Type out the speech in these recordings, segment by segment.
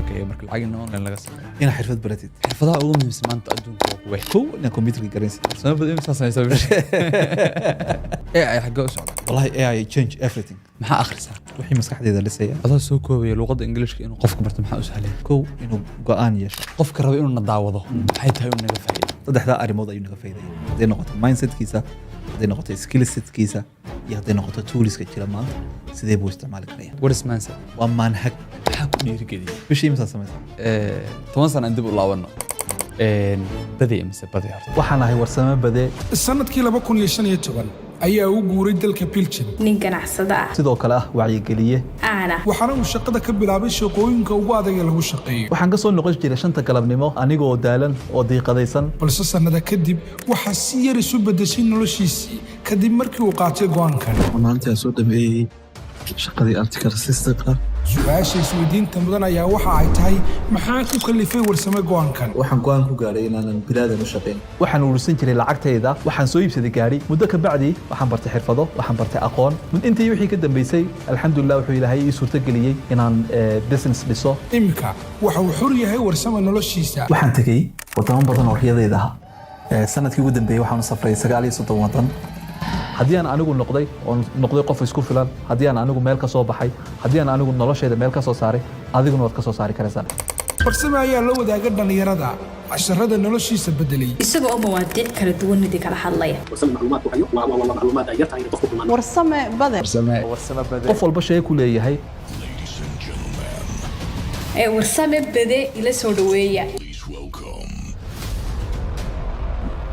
Sokeeya marka lacag in online laga sameeyo. Inaad xirfad baratid. Xirfadaha ugu muhiimsan maanta adduunka waa kuwee? Kow, inaad computerka garanaysid. Sama badan imisa samaysaa bishi ee ay xaggee u socdaa? Wallahi, AI change everything. Maxaa akhrisaa? Wixii maskaxdeeda lisaya. Adoo soo koobaya, luuqadda Ingiliishka inuu qofku barto maxaa u sahlaya? Kow, inuu go-aan yeesho. Qofka raba inuu na daawado, maxay tahay inuu naga faa'iido? Saddexdaa arrimood ayuu naga faydaya: hadday noqoto mindsetkiisa, hadday noqoto skillsetkiisa iyo hadday noqoto toolska jira maanta, sidee buu isticmaali karaya. What is mindset? Waa manhaj. Maxaa ku dhiirigeliyay? Bishii imisaa samaysaa? 10 sano aan dib u laabano. Badi mise badi horta? Waxaan ahay Warsame Bade. Sannadkii 2015 ayaa u guuray dalka Belgium. Nin ganacsada ah. Sidoo kale ah wacyigeliye. Ahna. Waxaana uu shaqada ka bilaabay shaqooyinka ugu adag ee lagu shaqeeyo. Waxaan ka soo noqon jiray 5-ta galabnimo anigoo daalan oo diiqadaysan. Balse sannada kadib waxaa si yar isu beddeshay noloshiisii kadib markii uu qaatay go'aankan. Maalintii aan soo dhameeyey shaqadii article assistant-ka. Su-aasha isweydiinta mudan ayaa waxa ay tahay, maxaa ku kalifay Warsame go'aankan? Waxaan go-aan ku gaaray inaanan bilaadan u shaqayn. Waxaan urursan jiray lacagtayda, waxaan soo iibsaday gaari. Muddo ka bacdi waxaan bartay xirfado, waxaan bartay aqoon. Intii wixii ka dambeysay, alxamdulilah, wuxuu Ilaahay ii suurtageliyey inaan business dhiso. Iminka waxa uu xur yahay Warsame noloshiisa. Waxaan tegey wadamo badan oo riyadayda ahaa. Sanadkii ugu dambeeyey waxaan u safray 39 wadan. Haddii aan anigu noqday oon noqday qof isku filan, haddii aan anigu meel ka soo baxay, haddii aan anigu noloshayda meel ka soo saaray, adiguna waad ka soo saari karaysaa. Warsame ayaa la wadaaga dhallinyarada casharada noloshiisa beddelay. Isaga oo mawaadiic kala duwan idin kala hadlaya. Warsame macluumaadku hayo waa macluumaad ay yartahay inay qofku kulmaan. Warsame Bade. Qof walba shay ku leeyahay. Ee Warsame Bade ila soo dhaweeya.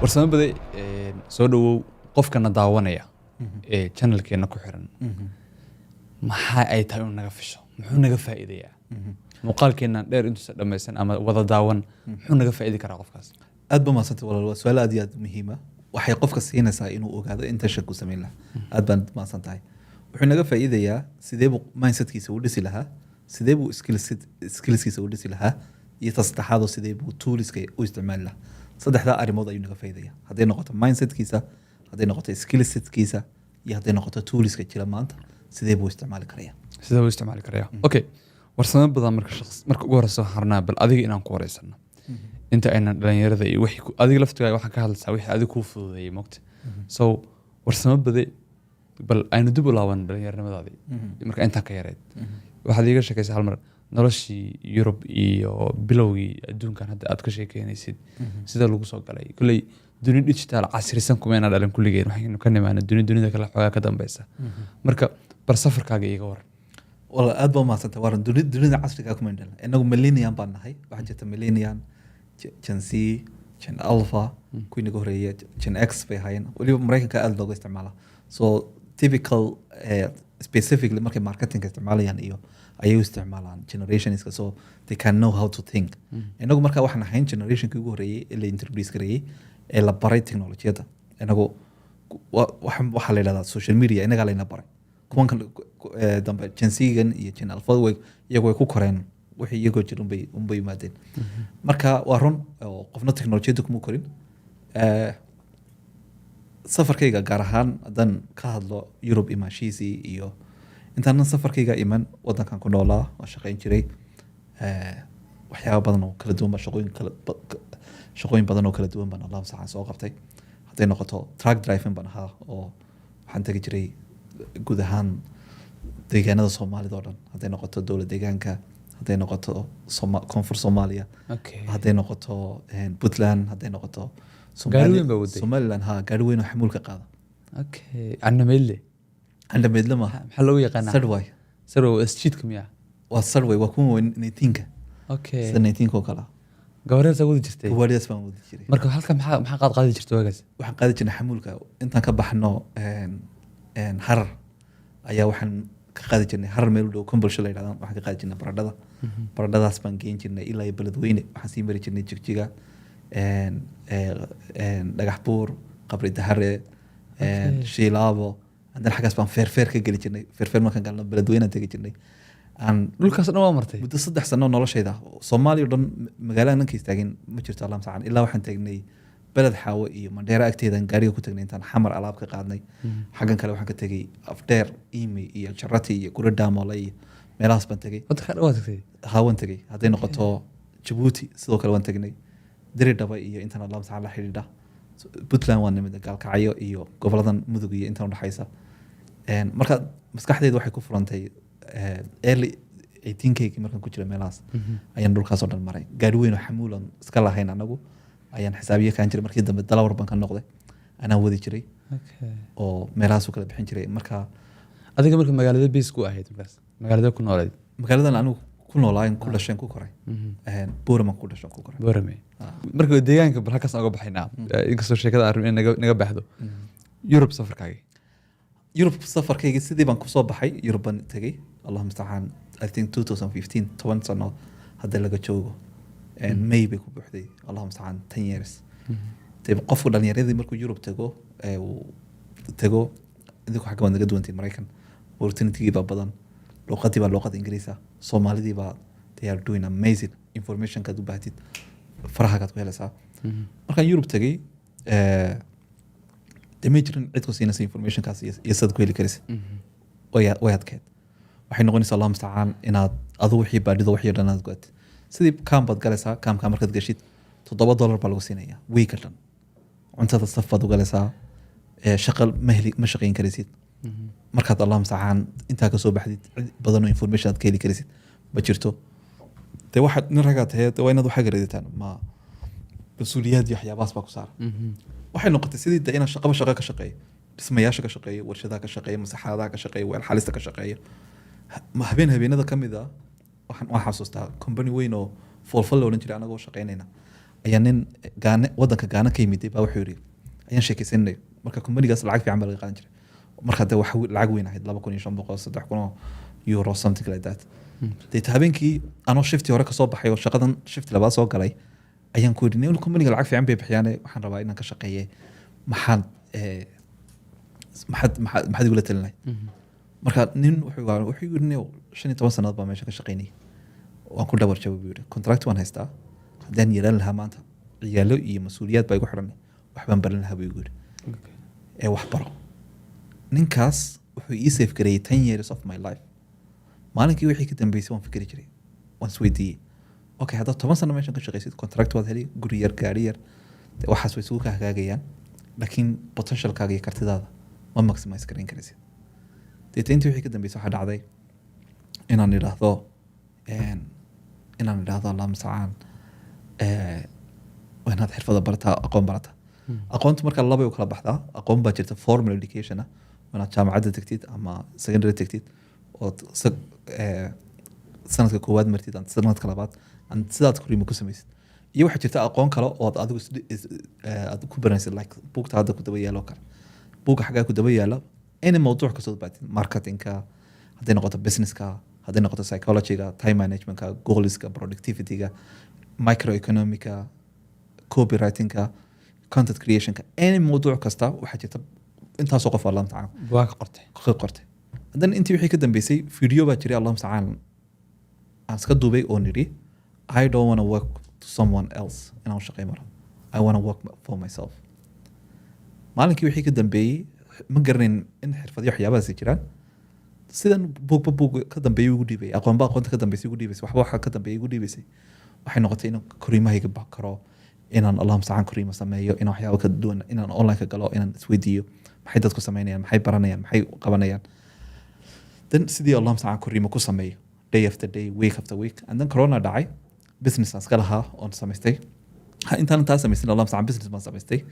Warsame Bade, soo dhawow. Qofkana daawanaya ee channelkeena ku xiran, maxaa ay tahay inuu naga fisho? Muxuu naga faa'iidayaa muuqaalkeenan dheer intuusan dhammaysan ama wada daawan? Muxuu naga faa'idi karaa qofkaas? Aad ba mahadsantay, walaal. Waa su-aal aad iyo aad muhiima. Waxay qofka siinaysaa inuu ogaado intention ku samayn lahaa. Aad baan mahadsan tahay. Wuxuu naga faa'iidayaa sidee buu mindsetkiisa u dhisi lahaa, sidee buu skillskiisa u dhisi lahaa, iyo ta saddexaadoo, sidee buu toolska u isticmaali lahaa. Saddexdaa arrimood ayuu naga faa'iidaya: hadday noqoto mindsetkiisa, hadday noqoto skillsetkiisa iyo hadday noqoto toolska jira maanta, sidee buu isticmaali karaya. Sidee buu isticmaali karaya. Okay, Warsame badan, marka shaqs marka ugu horeysa waxaan rabnaa bal adiga inaan ku wareysano inta aynan dhalinyarada iyo wixii adiga laftigaaga waxaan ka hadlaysaa wixii adiga kuu fududeeyey mogta. So Warsame Bade, bal aynu dib u laaban dhalinyaranimadaadii. Marka intaan ka yareyd, waxaad iiga sheekaysaa hal mar noloshii Yurub iyo bilowgii adduunkan hadda aad ka sheekeynaysid, sida lagu soo galay. Kolley duni digital casrisan kumayna dhalin kulligeen, waxaynu ka nimaana duni dunida kale xoogaa ka dambeysa. Marka bar safarkaaga iiga waran. Wala, aad baa umahadsantay. Waran, dunida casriga kuma indhala. Inagu millennium baan nahay. Waxaa jirta millennium, Gen Z, Gen Alpha. Kuwii naga horeeya Gen X bay ahaayeen. Weliba Maraykanka aad looga isticmaala. So typical, specifically markay marketingka isticmaalayaan iyo ayay u isticmaalaan generationska, so they can know how to think. Inagu marka waxaan ahayn generationkii ugu horeeyey ee la introduce gareeyey ee la baray technologiyadda. Inagu waxaa la yidhahdaa social media inagaa layna baray. Kuwan kan dambe, Gen Z-gan iyo Gen Alpha, way iyagu way ku koreen wixii iyagoo jir unbay yimaadeen. Marka waa run oo qofna technologiyadda kuma korin. Safarkayga gaar ahaan haddaan ka hadlo, Yurub imaashihiisii iyo intaanan safarkayga iman, wadankan ku noolaa oo shaqayn jiray. Waxyaaba badan oo kala duwan baa shaqooyin badan oo kala duwan baan, Allahu saxaan, soo qabtay. Hadday noqoto truck driving baan ahaa oo waxaan tegi jiray guud ahaan deegaanada Soomaalida oo dhan, hadday noqoto dowlad deegaanka, hadday noqoto Koonfur Soomaaliya, hadday noqoto Puntland, hadday noqoto Gaari weyn baa waday? Somaliland. Ha, gaari weyn oo xamuulka qaada. Okay, canameydle? Candhameedle maaha. Maxaa loogu yaqaanaa? Sarway. Sarway waa isjiidka miyaa? Waa sarway, waa kuwa 19-ka. Sida 19-ka oo kale ah. Gawaaridaas wadi jirtay? Gawaaridaas baan wadi jiray. Marka halka maxaa qaadi jirtay waagaas? Waxaan qaadi jirnay xamuulka. Intaan ka baxno Harar ayaa waxaan ka qaadi jirnay, Harar meel u dhow, Kombolsho la yidhahdo, waxaan ka qaadi jirnay baradhada. Baradhadaas baan geen jirnay ilaa iyo Beledweyne. Waxaan sii mari jirnay Jigjiga, Dhagax Buur, Qabri Dahare, Shiilaabo. Haddana xaggaas baan Feerfeer ka geli jirnay. Feerfeer markaan galno, Beledweyne tegi jirnay aan. Dhulkaas dhan waa martay? Muddo 3 sano noloshayda Soomaaliya o dhan magaalada nanka istaagin ma jirto, Allah mustacaan. Ilaa waxaan tagnay Beled Xaawo iyo Mandheera agteedaan gaariga ku tagnay intaan Xamar alaab ka qaadnay. Xaggan kale waxaan ka tegay Afdheer, Imi iyo Jarati iyo Guri Dhaamoole iyo Meelahaas baan tegey. Waddanka dhan waa tagtay? Haa, waan tegey. Hadday noqoto Jabuuti sidoo kale waan tegnay, Diridhaba iyo intan Allah mustacaan la xidhiidha. So, Puntland waan nimid, Gaalkacyo iyo goboladan Mudug iyo intan udhexaysa. Marka maskaxdayda waxay ku furantay early 18-kaygii markaan ku jira meelahaas ayaan dhulkaas oo dhan maray. Gaari weyn oo xamuulan iska lahayn anagu ayaan xisaabiye kaan jiray. Markii dambe dalawar baan ka noqday, anaa wadi jiray oo meelahaas u kala bixin jiray marka. Adiga marka magaalada base ku ahayd markaas, magaalada ku noolayd? Magaaladan anigu ku noolaa, ku dhasheen, ku koray, Boorama ku dhasho, ku koray. Borame. Marka deegaanka bal halkaas aan uga baxaynaa, inkastoo sheekada arrin in naga baxdo. Yurub safarkaagi? Yurub safarkaygii sidii baan kusoo baxay. Yurub baan tegey, Allah mustacaan, I think 2015, 10 sano hadda laga joogo. May bay ku buuxday, Allah mustacaan, 10 years. Dee qofku dhalinyaradii markuu Yurub tago ee uu tago, idinku xagga baad naga duwantiin Maraykan, opportunitygii baa badan, luqadii baa luqada Ingiriisa, Soomaalidii baa, they are doing amazing, informationkaad u baahtid farahagaad ku helaysaa. Markaan Yurub tegey, dee may jirin cid ku siinaysa informationkaas iyo sidaad ku heli karaysa. Way adkeed. Waxay noqonaysaa, Allah mustacaan, inaad adigu wixii baadhido, wixii o dhan aad go'atid. Sidii camp baad galaysaa. Campkaa markaad gashid, $7 baa lagu siinaya weeka dhan. Cuntada saf baad u galaysaa. Shaqa ma heli, ma shaqayn karaysid. Markaad, Allah mustacaan, intaa kasoo baxdid, cid badan oo information aad ka heli karaysid ma jirto. Dee waxaad nin ragaa tahay, dee waa inaad waxaa garaditaan ma mas-uuliyaad iyo waxyaabahaas baa ku saara. Waxay noqotay sidii de inaan shaqaba shaqo ka shaqeeyo, dhismayaasha ka shaqeeyo, warshadaha ka shaqeeyo, masaxaadaha ka shaqeeyo, weel xalista ka shaqeeyo. Ma habeen habeenada ka mid a waxaan xasuustaa company weyn oo Foolfal la odhan jiray anagoo shaqeynayna ayaa nin Gaane, wadanka Gaana ka yimiday baa wuxuu yidhi, ayaan sheekaysanay. Marka companygaas lacag fiican baa laga qaadan jiray. Marka dee wax lacag weyn ahayd, 2500, €3,000, something like that. Deeta habeenkii anoo shifti hore kasoo baxay oo shaqadan shifti labaad soo galay ayaan ku yidhi, nin companyga lacag fiican bay bixiyaane, waxaan rabaa inaan ka shaqeeye, maxaad maxaad igula talin lahayd? Marka nin wuxuu yidhi, nin 15 sannadood baa meesha ka shaqeynayay, waan ku dhabar jabay, buu yidhi. Contract waan haystaa, haddaan yeelan lahaa maanta ciyaalo iyo mas-uuliyaad baa igu xidhan, waxbaan baran lahaa, buu igu yidhi. Ee wax baro. Ninkaas wuxuu ii save gareeyey 10 years of my life. Maalinkii wixii ka dambeysay waan fikri jiray, waan isweydiiyey, okay, haddaad 10 sano meeshan ka shaqaysid, contract waad heli, guri yar, gaari yar, dee waxaas way isugu ka hagaagayaan, laakiin potentialkaaga iyo kartidaada ma maximize garayn karaysid. Deeta intii wixii ka dambeysay waxaa dhacday inaan idhaahdo, Allah mustacaan, waa inaad xirfada barataa, aqoon barataa. Aqoontu marka labay u kala baxdaa. Aqoon baa jirta formal education ah, waa inaad jaamacadda tagtid ama secondary tagtid ood sanadka koowaad martid ama sanadka labaad and sidaad kuriima ku samaysid. Iyo waxaa jirta aqoon kale oo aad adigu aad ku baranaysid, like buugta hadda ku daba yaalo kale. Buugga xaggaa ku daba yaala, any mawduuc kastoo baatid, marketingka hadday noqoto, businesska hadday noqoto, psychologyga, time managementka, goalska, productivityga, microeconomica, copywritingka, content creationka, any mawduuc kasta waxaa jirta intaasoo qof, Allah mustacaan, waa ka qortay. Ka qortay. Haddana intii wixii ka dambeysay video baa jiray, Allah mustacaan, aan iska duubay oo nidhi, I don't wanna work to someone else, inaan u shaqeyn maro, I wanna work for myself. Maalinkii wixii ka dambeeyey ma garanayn in xirfadyo waxyaabahaasi jiraan. Sidan buugba buug ka dambeeyay ugu dhiibay, aqoonba aqoonta ka dambeysay ugu dhiibaysay, waxba waxa ka dambeeyay ugu dhiibaysay. Waxay noqotay inaan koriimahayga karo, inaan, Allah mustacaan, koriimo sameeyo, inaan waxyaabo kala duwan, inaan online ka galo, inaan isweydiiyo maxay dadku sameynayaan, maxay baranayaan, maxay qabanayaan. Then sidii, Allah mustacaan, koriimo ku sameeyo day after day, week after week, and then corona dhacay. Business aan iska lahaa oon samaystay. Intaan intaa samaysan, Allah mustacaan, business baan samaystay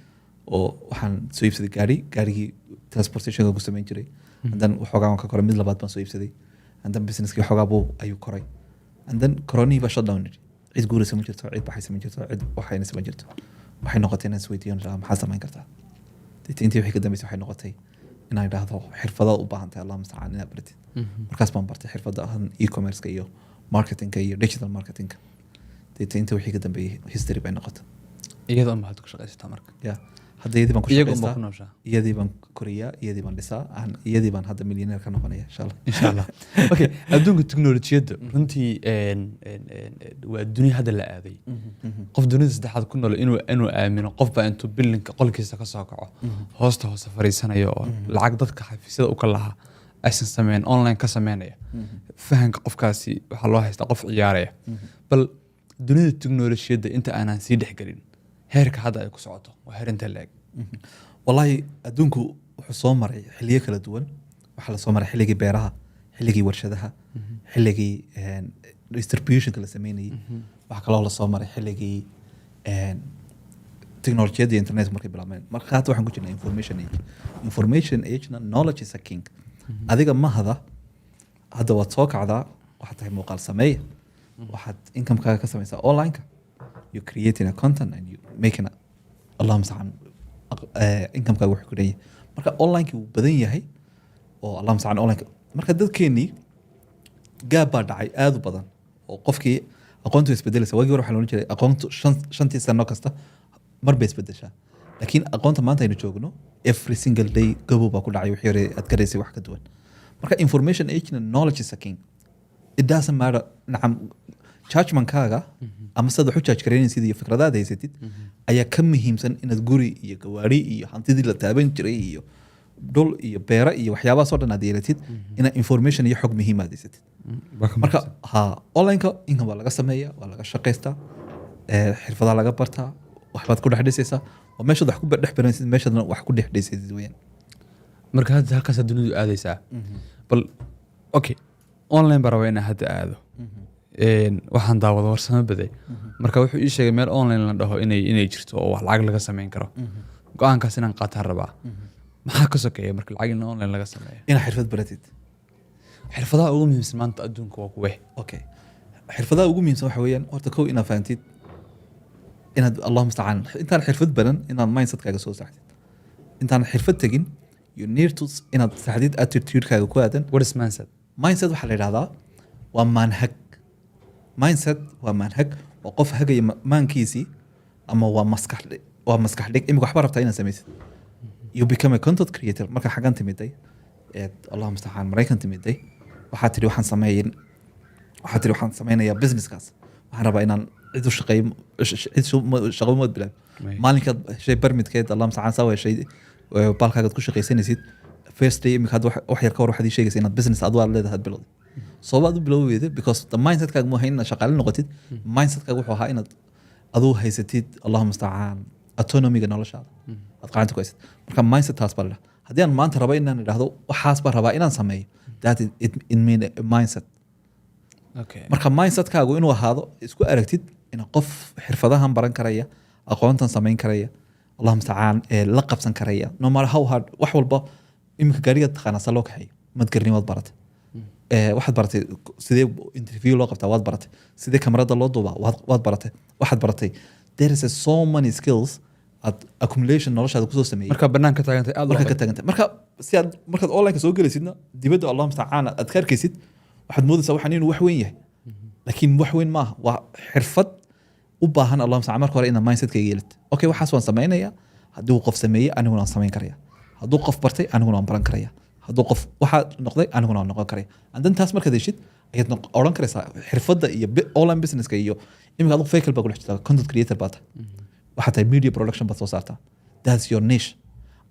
oo waxaan soo iibsaday gaari, gaarigii transportationka ku samayn jiray. And then waxoogaa waan ka koray, mid labaad baan soo iibsaday. And then businesskii waxoogaa buu ayuu koray. And then coronihii baa shutdown yidhi, cid guuraysa ma jirto, cid baxaysa ma jirto, cid waxaynaysa ma jirto. Waxay noqotay inaan isweydiiyo, idhaahdo, maxaa samayn kartaa? Deeta intii wixii ka dambeysay waxay noqotay inaan idhaahdo xirfadaad u baahan tahay, Allah mustacaan, inaad baratid. Markaas baan bartay xirfadda ahan e-commerce-ka iyo marketingka iyo digital marketingka. Deeta inta wixii ka dambeeyey history bay noqotay. Iyada un baad ku shaqaysataa marka? Ya, hadda iyadii baan ku Iyaga un baa shaqaystaa. ku nooshaa. Iyadii baan koriyaa, iyadii baan dhisaa, iyadii baan hadda milyaneer ka noqonaya, insha Allah. Insha Allah. Okay, adduunka teknolojiyadda runtii een waa dunia hadda la aaday. Qof dunida saddexaad ku nool inuu aamino qof baa intuu bilinka qolkiisa ka soo kaco hoosta hoose fariisanayo oo lacag dadka xafiisyada u ka lahaa Aysan sameyn online ka sameynaya, fahanka qofkaasi waxaa loo haystaa qof ciyaaraya. Bal dunida teknolojiyadda inta aanan sii dhexgelin, heerka hadda ay ku socoto waa heer intee la-eg? Wallahi, adduunku wuxuu soo maray xilliyo kala duwan. Waxaa la soo maray xilligii beeraha, xilligii warshadaha, xilligii distributionka la sameynayay. Waxaa kaloo la soo maray xilligii teknolojiyadda iyo internet markay bilaabmeen. Marka hadda waxaan ku jirnaa information age. Information age-na knowledge is a king. Adiga mahada hadda waad soo kacdaa, waxaad tahay muuqaal sameeya, waxaad incomekaaga ka samaysaa online-ka. You creating a content and you making a, Allah mustacaan, incomekaaga wuxuu ku dhan yahay. Marka online-ki wuu badan yahay oo, Allah mustacaan, online. Marka dadkeenii gaab baa dhacay aad u badan oo qofkii aqoontu way isbedelaysa. Waagii hore waxaa la ohan jiray aqoontu shantii sano kasta mar bay isbedeshaa, laakiin aqoonta maanta aynu joogno every single day gabow baa ku dhacay. Wixii hore aad garaysay wax ka duwan. Marka information age-na knowledge is a king. It doesn't matter, nacam, judgmentkaaga ama sidaad wax u judge garaynaysid iyo fikradaad haysatid ayaa ka muhiimsan inaad guri iyo gawaari iyo hantidii la taaban jiray iyo dhul iyo beero iyo waxyaabahaas oo dhan aad yeelatid, inaad information iyo xog muhiim aad haysatid. Marka ha, online-ka income waa laga sameeya, waa laga shaqaystaa, xirfadaa laga bartaa, waxbaad ku dhex dhisaysaa. Waa meeshaad wax ku dhex baranaysid, meeshaadna wax ku dhex dhisaysid weyaan. Marka hadda halkaasaa dunidu aadaysaa. Bal okay, online baa rabaa inaan hadda aado. Waxaan daawada Warsamo Baday. Marka wuxuu ii sheegay meel online la dhaho inay jirto oo wax lacag laga sameyn karo. Go-aankaas inaan qaataan rabaa. Maxaa ka sokeeya marka lacag in online laga sameeyo? Inaad xirfad baratid. Xirfadaha ugu muhiimsan maanta adduunka waa kuwe? Okay, xirfadaha ugu muhiimsan waxa weeyaan horta kow inaad fahantid inaad, Allah mustacaan, intaan xirfad baran inaad mindsetkaaga soo saxdid. Intaan xirfad tegin, you need to inaad saxdid attitudekaaga ku aadan. What is mindset? Mindset waxaa la yidhahdaa waa maanhag. Mindset waa maanhag, waa qof hagaya maankiisii ama waa maskax, waa maskax dhig. Imika waxba rabtaa inaad samaysid, you become a content creator. Marka xaggan timiday eed, Allah mustacaan, Maraykan timiday, waxaa tidhi waxaan sameeyin, waxaa tidhi waxaan sameynayaa businesskaas, waxaan rabaa inaan cid u shaqeeyo. Cid shaqo maad bilaab. Maalinkaad heshay permitkeed, Allah mustacaan, saa heshay baalkaagaad ku shaqaysanaysid first day. Imika hadda wax yar ka hor waxaad ii sheegaysa inaad business adu aad leedahay aad bilowday. Sabab aad u bilowbi weyday? Because the mindsetkaaga mu ahayn inaad shaqaale noqotid. Mindsetkaaga wuxuu ahaa inaad aduu haysatid, Allahu mustacaan, autonomyga noloshaada aad gacanta ku haysatid. Marka mindset taas baa la dhaha. Haddii aan maanta rabo inaan idhaahdo waxaas baan rabaa inaan sameeyo, that it mean a mindset. Marka mindsetkaagu inuu ahaado isku aragtid in qof xirfadahan baran karaya, aqoontan samayn karaya, Allah mustacaan, ee la qabsan karaya no matter how hard wax walba. Iminka gaariga taqaanaa sa loo kaxeeyo mad garni, waad baratay. Waxaad baratay sidee interview loo qabtaa, waad baratay. Sidee kamarada loo duubaa, waad baratay. Waxaad baratay, there is a so many skills aad accumulation noloshaada kusoo sameeyey. Marka banaanka taagantay aad Marka ka taagantay, marka si aad markaad online soo gelaysidna dibadda, Allah mustacaan, aad ka arkaysid, waxaad moodaysaa waxaan inuu wax weyn yahay, laakiin wax weyn maaha. Waa xirfad u baahan, Allah mustacaan, marka hore inaad mindsetkayga yeelatid. Okay, waxaas waan samaynayaa. Haddii uu qof sameeyey, aniguna waan samayn karaya. Hadduu qof bartay, aniguna waan baran karaya. Hadduu qof waxaa noqday, aniguna waan noqon karaya. And then taas markaad heshid ayaad odhan karaysaa xirfadda iyo online businesska. Iyo iminka adigu vehicle baa kudhex jirtaa, content creator baa tahay, waxaa tahay media production baad soo saartaa, that's your niche.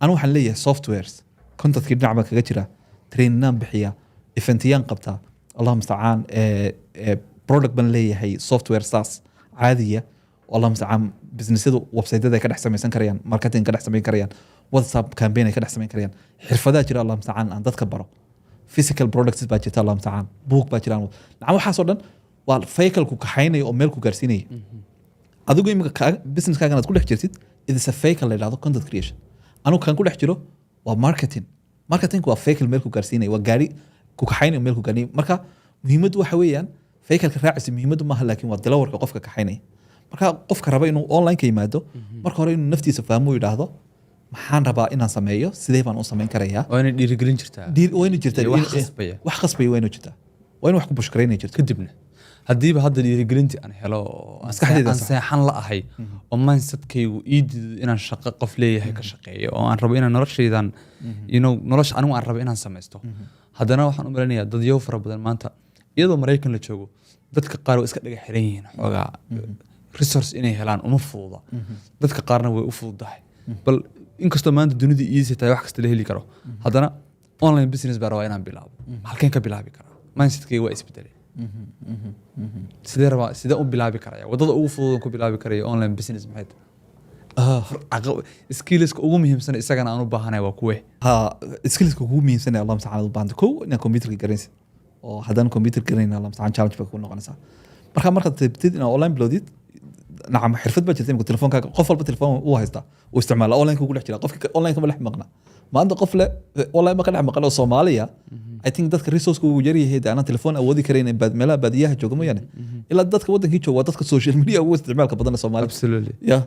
Anu waxaan leeyahay softwares, contentkii dhinac baan kaga jiraa, traininaan bixiyaa, eventiyaan qabtaa, Allah mustacaan, product baan leeyahay, software saas caadiya oo, Allah mustacaan, businessyadu websiteyada ay ka dhex samaysan karayaan, marketing ka dhex samayn karayaan, WhatsApp campaign ay ka dhex samayn karayaan. Xirfadaa jira, Allah mustacaan, aan dadka baro. Physical products baa jirta, Allah mustacaan, book baa jiraan. Nacam, waxaasoo dhan waa vehicle ku kaxaynaya oo meel ku gaarsiinaya. Adigu imika businesskaagan aad ku dhex jirtid, it is a vehicle la yidhahdo content creation. Anigu kan ku dhex jiro waa marketing. Marketing waa vehicle meel ku gaarsiinaya, waa gaari ku kaxaynaya meel ku gaarsiinaya. Marka muhiimaddu waxa weeyaan vehicleka raacaysa muhiimaddu maaha, laakiin waa dilawarka qofka kaxaynaya. Marka qofka raba inuu online ka yimaado, marka hore inuu naftiisa fahmo u yidhaahdo maxaan rabaa inaan sameeyo, sidee baan u samayn karayaa? Waa inay dhiirigelin jirtaa. Waa inay jirtaa. Iyo wax khasbaya. Wax khasbaya waa inuu jirtaa, waa in wax ku push garaynay jirto. Kadibna haddiiba hadda dhiirigelintii aan helo oo aan Maskaxdayda aan sax. seexan la ahay oo mindsetkaygu ii diido inaan shaqo qof leeyahay ka shaqeeyo oo aan rabo inaan noloshaydan, nolosha anigu aan rabo inaan samaysto, haddana waxaan u malaynayaa dadyow fara badan maanta, iyadoo Maraykan la joogo, dadka qaar way iska dhaga xiran yihiin xoogaa, resource inay helaan uma fududa. Dadka qaarna way u fududahay. Bal inkastoo maanta dunida easy tahay, wax kasta la heli karo, haddana Online business baa rabaa inaan bilaabo, halkeen ka bilaabi karaa? Mindsetkayga waa isbedelay. Sidee rabaa, sidee u bilaabi karaya? Wadada ugu fudud ku bilaabi karaya online business maxay tahay? Skillska ugu muhiimsan isagana aan u baahanahay waa kuwe? Ha, skillska ugu muhiimsan ee, Allah mustacaan, u baahanta, kow, inaad computerka garanaysid, oo haddaan computer garanayn, Allah mustacaan, challenge bay kugu noqonaysaa. Marka markaad rabtid inaad online bilowdid, nacam, xirfad baa jirta imika. Telefoonkaaga, qof walba telefoon uu haystaa, uu isticmaala, online kugu dhex jira. Qofka online kama dhex maqna maanta. Qof le online ma ka dhex maqan oo Soomaaliya, I think dadka resource ugu yar yahay dee aanan telefoon awoodi karayn meelaha baadiyaha jooga mooyaane, ilaa dadka wadankii jooga, waa dadka social media ugu isticmaalka badan ee Soomaalida. Ya,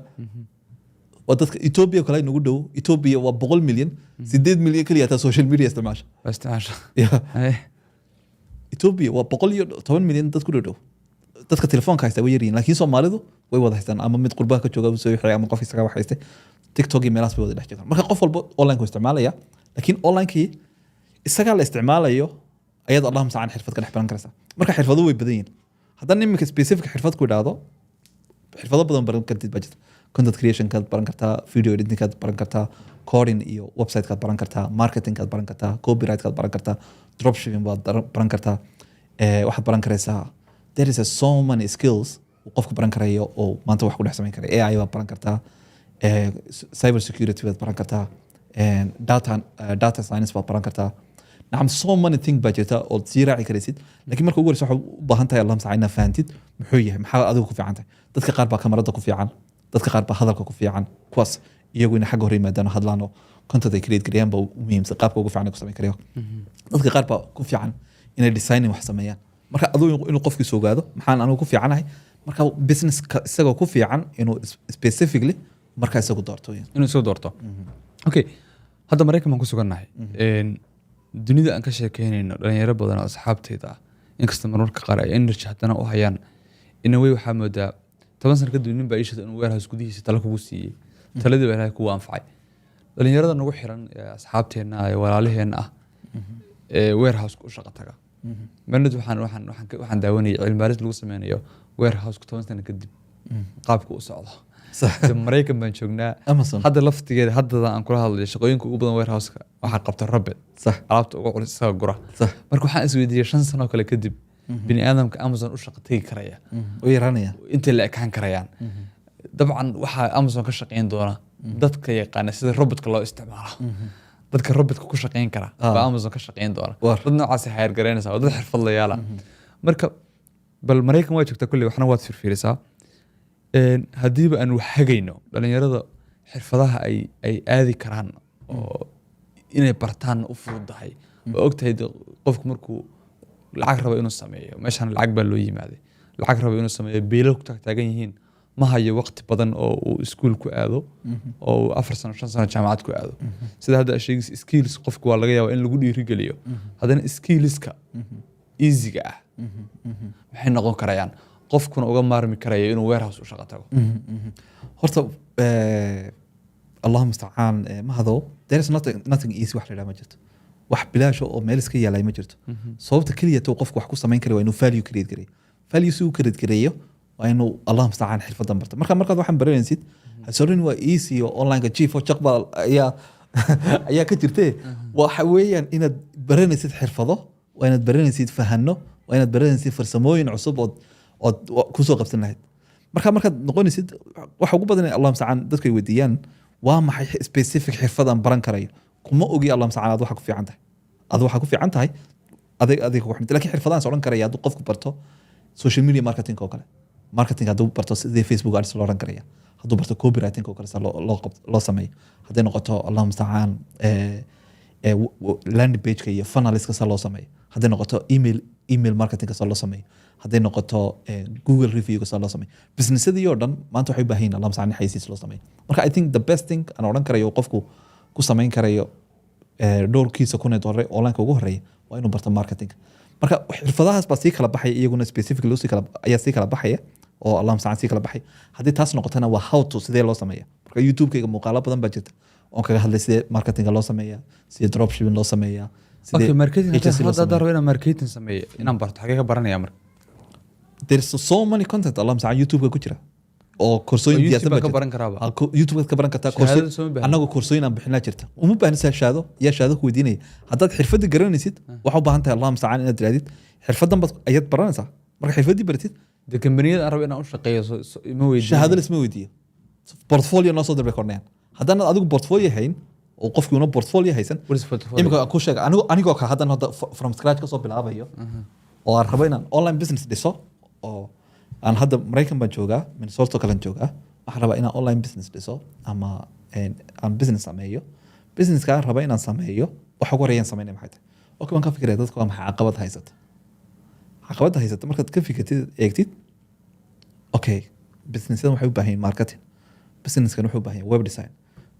waa dadka Ethiopia kale nagu dhow. Ethiopia waa 100 milyan, 8 milyan keliya taa social media isticmaasha. Waa isticmaasha. Ya, Ethiopia waa 110 milyan dad ku dhow dhow. Dadka telefoonka haysta way yaryihiin, laakiin Soomaalidu way wada haystaan, ama mid qurbaha ka jooga soo wixii, ama qof isaga wax haystay, TikTok iyo meelahaas bay wada dhex jirtaan. Marka qof walba online ku isticmaalaya, laakiin onlinekii isagaa la isticmaalayo ayaad, Allah mustacaan, xirfad ka dhex baran karaysaa. Marka xirfado way badan yihiin. Haddaan iminka specific xirfad ku idhaahdo, xirfado badan baran kartid baa jirta. Content creation kaad baran kartaa, video editing kaad baran kartaa, coding iyo website kaad baran kartaa, marketing kaad baran kartaa, copyright kaad baran kartaa, dropshipping baad baran kartaa. Waxaad baran karaysaa, there is a so many skills uu qofku baran karayo oo maanta wax ku dhex samayn kara. AI baad baran kartaa, cyber security baad baran kartaa, data science baad baran kartaa. Nacam, so many thing baa jirta ood sii raaci karaysid. Laakiin marka ugu horeysa waxaad u baahan tahay, Allah mustacaan, inaad fahantid muxuu yahay, maxaa adigu ku fiican tahay. Dadka qaar baa kamarada ku fiican, dadka qaar baa hadalka ku fiican. Kuwaas iyagu inay xagga hore yimaadaan oo hadlaan oo content ay create gareeyaan baa u muhiimsan, qaabka ugu fiican ay ku samayn karayo. Dadka qaar baa ku fiican inay designing wax sameeyaan. Marka adigu inuu qofkiisu ogaado maxaan anigu ku fiicanahay, marka business isagoo ku fiican inuu specifically markaa isagu doorto. Inuu soo doorto. Okay, hadda Maraykan baan ku sugannahay. Dunida aan ka sheekeynayno, dhalinyaro badan oo asxaabteyda ah, inkasta marmarka qaar ay energy haddana u hayaan, in a way waxaa moodaa 10 sano kadib nin baa ii sheegay inuu warehouse gudihiisa talo kugu siiyey, taladii baa Ilaahay kugu anfacay. Dhalinyarada nagu xiran ee asxaabteenna ah ee walaalaheenna ah ee warehouse u shaqo taga, marnad waxaan daawanayay cilmi baaris lagu sameynayo warehouse 10 sano kadib qaabka u socdo. De Maraykan baan joognaa. Amazon. Hadda laftigeeda, haddada aan kula hadlayo, shaqooyinka ugu badan warehouse-ka waxaa qabta robot. Alaabta ugu culus isaga gura. Marka waxaan isweydiiyey, 5 sano kale kadib bini aadamka Amazon u shaqo tegi karaya u yaraanaya. Intay la ekaan karayaan? Dabcan waxaa Amazon ka shaqeyn doona dadka yaqaana sida robotka loo isticmaalo. Dadka robotka ku shaqeyn kara baa Amazon ka shaqeyn doona. Dad noocaasi hire garaynaysa waa dad xirfadlayaala. Marka bal Maraykan waa joogtaa kulley, waxna waad firfiirisaa. Haddiiba aan wax hagayno dhalinyarada, xirfadaha ay aadi karaan oo inay bartaan u fududahay, waa ogtahay dee, qofku markuu lacag rabo inuu sameeyo, meeshaan lacag baa loo yimaaday, lacag rabo inuu sameeyo, biilo ku taagtaagan yihiin, ma hayo waqti badan oo uu iskuul ku aado oo uu 4 sano, 5 sano jaamacad ku aado. Sida hadda aad sheegaysa, skills qofku waa laga yaabaa in lagu dhiirigeliyo. Haddana skillska easyga ah maxay noqon karayaan, qofkuna uga maarmi karayo inuu warehouse u shaqo tago? Horta Allahu mustacaan, mahado, there is nothing easy wax la yidhaha ma jirto. Wax bilaash oo meel iska yaalay ma jirto. Sababta keliya tuu qofku wax ku samayn kara waa inuu value create gareeyo. Value si uu create gareeyo waa inuu, Allah mustacaan, xirfadan barto. Marka markaad waxaan baranaysid, hasorin waa easy oo online-ka chief oo jaqbal ayaa ka jirtee. Waxa weeyaan inaad baranaysid xirfado, waa inaad baranaysid fahano, waa inaad baranaysid farsamooyin cusub ood kusoo qabsan lahayd. Marka markaad noqonaysid, waxa ugu badan ee, Allah mustacaan, dadku ay weydiiyaan waa maxay specific xirfad aan baran karayo? Kuma ogi, Allah mustacaan, aad waxa ku fiican tahay, aad waxa ku fiican tahay adig ku xumta. Laakiin xirfadahan is odhan karaya hadduu qofku barto social media marketing oo kale, marketing hadduu barto, sidii Facebook ads loo odhan karaya, hadduu barto copywriting oo kale sida loo sameeyo, hadday noqoto, Allah mustacaan, landing pageka iyo funnelska sida loo sameeyo, hadday noqoto email marketingka sida loo sameeyo, hadday noqoto Google reviewga sida loo sameeyo, businessadii oo dhan maanta waxay u baahan yihiin, Allah mustacaan, in xayeysiis loo sameeyo. Marka I think the best thing aan odhan karayo qofku ku samayn karayo dhowrkiisa kun ee dollar online-ka ugu horeeya waa inuu barto marketing. Marka xirfadahaas baa sii kala baxaya, iyaguna specific loo sii kala ayaa sii kala baxaya oo, Allah mustacaan, sii kala baxaya. Haddii taas noqotona waa how to, sidee loo sameeya. Marka YouTube-kayga muuqaalo badan baa jirta oon kaga hadlay sidee marketinga loo sameeya, sidee dropshipping loo sameeya, sidee Okay, marketing. agency loo hadda sameeya. Rabo inaan marketing sameeyo, inaan barto, xagee ka baranaya marka? There's so many content, Allah mustacaan, YouTube-ka ku jira. Oo koorsooyin Oo YouTube diyaarsan baa baa ka jirta. baran karaaba. Ha, YouTube baad ka baran kartaa. Shahaadada sooma baahni. Annagu koorsooyin aan bixinaa jirta. Uma baahni shahaado. Yaa shahaado ku weydiinaya haddaad xirfadda garanaysid? Waxaa u baahan tahay, Allah mustacaan, inaad tirahdid xirfaddan baad ayaad baranaysaa. Marka xirfaddii baratid, Dee kambaniyada aan rabo inaan u shaqeeyo ima weydiin. Shahaado lisma weydiiyo. Portfolio noo soo dirbay kornayaan. Haddaanad adigu portfolio hayn oo qofkii una portfolio haysan. What is portfolio? Imika aan ku sheega, anigo anigoo kale haddan hadda from scratch kasoo bilaabayo oo aan rabo inaan online business dhiso, oo aan hadda Maraykan baan joogaa, Minnesota kalen joogaa, waxaan rabaa inaan online business dhiso ama aan business sameeyo. Businesska aan raba inaan sameeyo, waxa ugu horeeyaan sameynaya maxay tahay? Okay, waan ka fikiraya dadka waa maxay caqabad haysata. Caqabadda haysata markaad ka fikirtid, eegtid, okay, businessyadan waxay u baahan yihiin marketing, businesskan wuxuu u baahan yahay web design,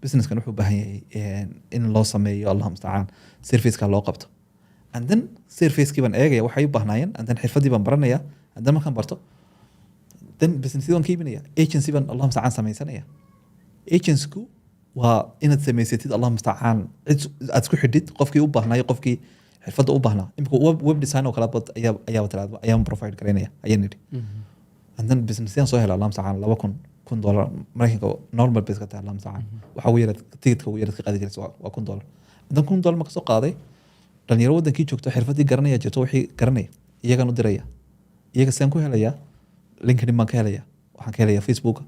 businesskan wuxuu u baahan yahay in loo sameeyo, Allah mustacaan, serviceka loo qabto. And then servicekii baan eegaya waxay u baahnaayeen, and then xirfadii baan baranaya, and then markaan barto, then businessyada waan ka iibinaya. Agency baan, Allah mustacaan, samaysanaya. Agencyku waa inaad samaysatid, Allah mustacaan, cid aad isku xidhid qofkii u baahnaayo, qofkii xirfadda u baahnaa. Imika web design oo kale bad ayaa ayaaba tiraahdo ayaan provide garaynaya ayaan nidhi. And then businessyan soo hela, Allah mustacaan, 2000, $1000 Maraykanka normal base ka tahay. Allah mustacaan, waxa ugu yaraad ticketka ugu yaraad ka qaadi jiraysa waa $1000. And then $1000 ma kasoo qaaday, dhalinyaro wadankii joogto xirfadii garanaya jirto, wixii garanaya iyagaan u diraya. Iyaga saan ku helayaa? LinkedIn baan ka helaya, waxaan ka helaya Facebook.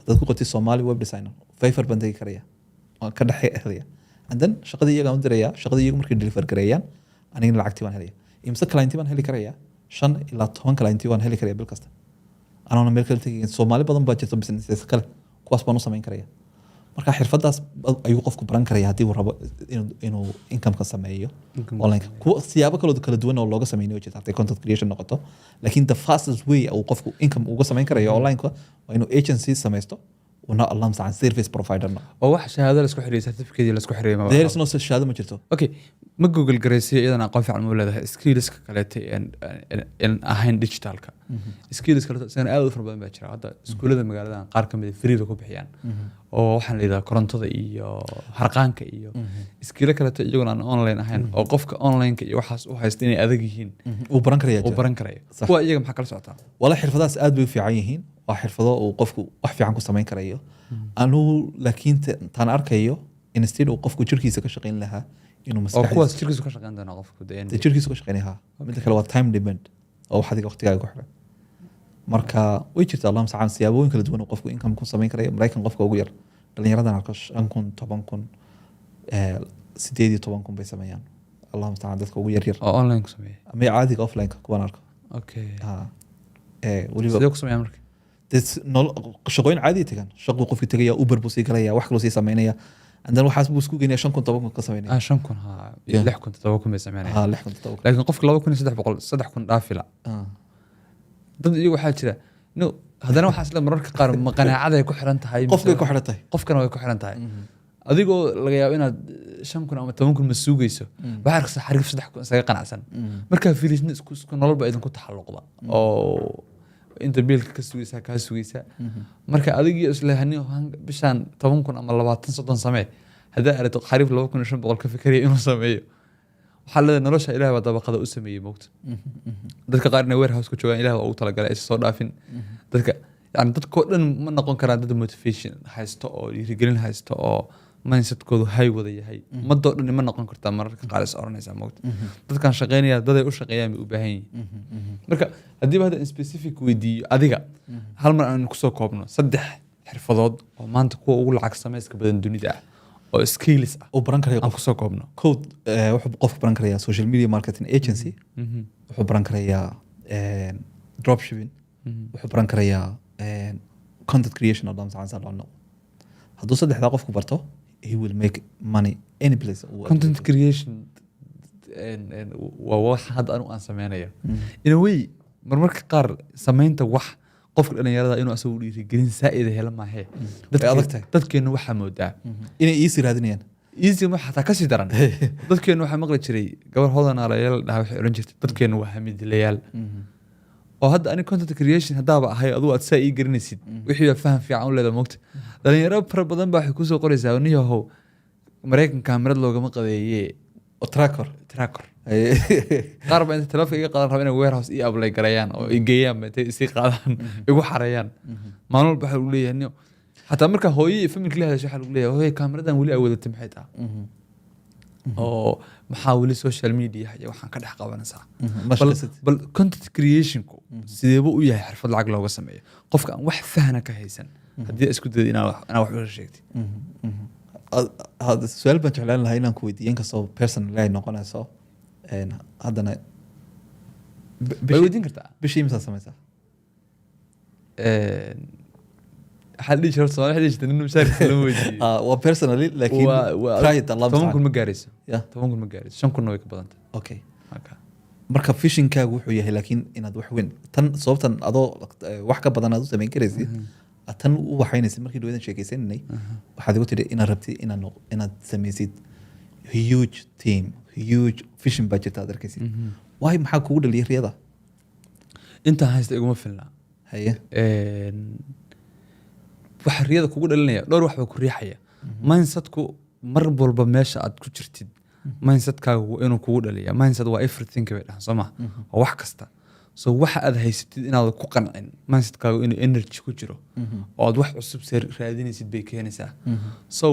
Haddaad ku qortid Somali web designer, Fiverr baan tegi karaya, waan ka dhex helaya. And then shaqadii iyagaan u diraya. Shaqadii iyagu markay deliver gareeyaan, anigana lacagtii baan helaya. Imse client baan heli karaya? 5 ilaa 10 client waan heli karaya bil kasta anoona meel kale tegin. Soomaali badan baa jirta businesses kale, kuwaas baan u samayn karaya. Marka xirfadaas ayuu qofku baran karaya haddii uu rabo inuu income ka sameeyo Income. online. Kuwa siyaabo kaloo kala duwan oo looga sameynayo jirta hadday content creation noqoto, laakiin the fastest way uu qofku income uga samayn karayo online-ka waa inuu agency samaysto, una, Allah mustacaan, service provider noqdo. Oo wax shahaado la isku xiriyo, certificate la isku xiriyo ma? There is no shahaado, ma jirto. Okay, ma Google garaysiya iyadan aqoon fiican ma u leedahay skillska kaleete een ahayn digitalka? Skills kaleeto isagana aad u fara badan baa jira. Hadda iskuullada magaaladan qaar ka mid ah free bay ku bixiyaan, oo waxaan la yidhaha korontada iyo harqaanka iyo skillo kaleeto iyaguna aan online ahayn, oo qofka onlineka iyo waxaas u haysta inay adag yihiin uu baran karaya uu jira. baran karayo. Sax. Kuwa iyaga maxaa kala socotaa? Wala xirfadahaas aad bay u fiican yihiin. Waa xirfado uu qofku wax fiican ku samayn karayo. Anugu laakiin taan arkayo, instead uu qofku jirkiisa ka shaqayn lahaa, inuu oo maskaxdiisa kuwaas jirkiisu ka shaqeyn doona qofku dee dee jirkiisa ka shaqaynaya. Midda kale waa time demand oo wax adiga waqtigaaga ku xiran. Marka way jirtaa, Allah mustacaan, siyaabooyin kala duwan oo qofku income ku samayn karayo. Maraykan qofka ugu yar dhalinyaradan arko 5000, 10,000, 18,000 bay sameeyaan, Allah mustacaan, dadka ugu yar yar. Oo online ku sameeya? Ama caadiga offline-ka kuwan arko. Okay. Ha. Weliba Sidee ku sameeyaa marka? Dee shaqooyin caadi tagaan, shaquu qofkii tegaya, Uber buu sii galaya, wax kaloo sii sameynaya, and then waxaas buu isku geynaya, 5000, 10,000 ka sameynaya. Ah, 5000 ha iyo 6000, 7000 bay sameynaya. Ha, 6000, 7000. Laakiin qofka 2300, 3000 dhaafila. Dad iyagu waxaa jira no, haddana waxaa isla mararka qaar ma qanaacaday ku xiran tahay qofkay ku xiran tahay. Qofkana way ku xiran tahay. Adigoo laga yaabo inaad 5000 ama 10,000 ma suugayso, waxaa arkaysa xariif 3000 isaga qanacsan. Markaa fiirisna isku nolol baa idinku taxalluqda oo inta biilka ka sugaysaa kaa sugaysaa. Marka adigii isle hani bishaan 10,000 ama 20, 30 samee, haddaa aragto xariif 2500 ka fikeraya inuu sameeyo, waxaa leedahay nolosha Ilaah baa dabaqada u sameeyey. Moogta dadka qaar inay warehouse ku joogaan Ilaah baa ugu talagalay, aysan soo dhaafin dadka. Yani dadkoo dhan ma noqon karaan dad motivation haysto oo dhiirigelin haysto oo mindsetkoodu high wada yahay. Ummadoo dhan ma noqon kartaa. Mararka qaar is oranaysaa, moogta dadkan shaqeynaya daday u shaqeeyaan bay u baahan yihiin. Marka haddiiba hadda in specific weydiiyo adiga, hal mar aan kusoo koobno saddex xirfadood oo maanta kuwa ugu lacag samayska badan dunida ah oo skills ah uu baran karayo aan qof kusoo koobno. Code, wuxuu qofku baran karayaa social media marketing agency, wuxuu baran karayaa dropshipping, wuxuu baran karayaa content creation oo dhan saan loo noqdo. Hadduu saddexdaa qofku barto, he will make money any place uu Content creation waa wax hadda anigu aan sameynayo. In a way, marmarka qaar samaynta wax qofka dhalinyarada inuu asagu dhiirigelin saa'ida hela maahe. Way adag tahay. Dadkeenu waxaa moodaa inay easy raadinayaan. Easy ma xataa, kasii daran. Dadkeenu waxaa maqli jiray gabar hodanaalayaal dhaha, waxay odhan jirtay dadkeenu waa hamidilayaal. Oo hadda ani content creation haddaaba ahay, adigu aad saa ii garanaysid, wixii baa faham fiican u leedahay. Moogta dhalinyaro fara badan baa waxay kusoo qoraysaa, niyahow, Maraykan kaamirad loogama qadeeye. Oo tracker. Tracker. Qaar baa inta telefonka iga qaadan raba inay warehouse ii apply gareeyaan oo i geeyaan ba, intay isii qaadaan igu xareeyaan. Maalin walba waxaa lagu leeyahay niyo, xataa marka hooyo iyo familka la hadasho, waxaa lagu leeyahay, "Hooyo, kaamiradan weli awoodatay maxay tahay oo maxaa weli social media iyo waxaan ka dhex qabanaysaa?" Ma Bal, shaqaysatid. bal content creationku sideebuu u yahay xirfad lacag looga sameeyo qofka aan wax fahna ka haysan, haddii aad isku daydo inaa wax uga sheegtid? Su-aal baan jeclaan lahaa inaan ku weydiiyo, inkastoo personal ay noqonayso, haddana Way weydiin kartaa. Bishii imisaa samaysaa? Waxaa la dhihi jiray, horta Soomaali waxay dhihi jirtay, nin mushaarkiisa lama weydiiyo. Ah, waa personally, laakiin try it, Allah 10,000 mustacaan. ma gaarayso. 10,000 ma gaarayso, 5,000-na way ka badantay. Marka visionkaagu wuxuu yahay laakiin inaad wax weyn tan sababtan adoo wax ka badan aad u samayn karaysid, aad tan u waxaynaysid. Markii dhaweydaan sheekaysananay, waxaad igu tidhi inaad rabtid inaad samaysid huge team, huge vision baa jirta aad arkaysid. Waay, maxaa kugu dhaliyay riyada? Intaan haysta iguma filna. Waxa riyada kugu dhalinaya dhowr wax baa ku riixaya. Mindsetku mar walba meesha aad ku jirtid, mindsetkaagu waa inuu kugu dhaliya. Mindset waa everything bay dhahan, soo ma? Waa wax kasta. So waxa aad haysatid inaad ku qancin, mindsetkaagu inuu energy ku jiro oo aad wax cusub se raadinaysid bay keenaysaa. So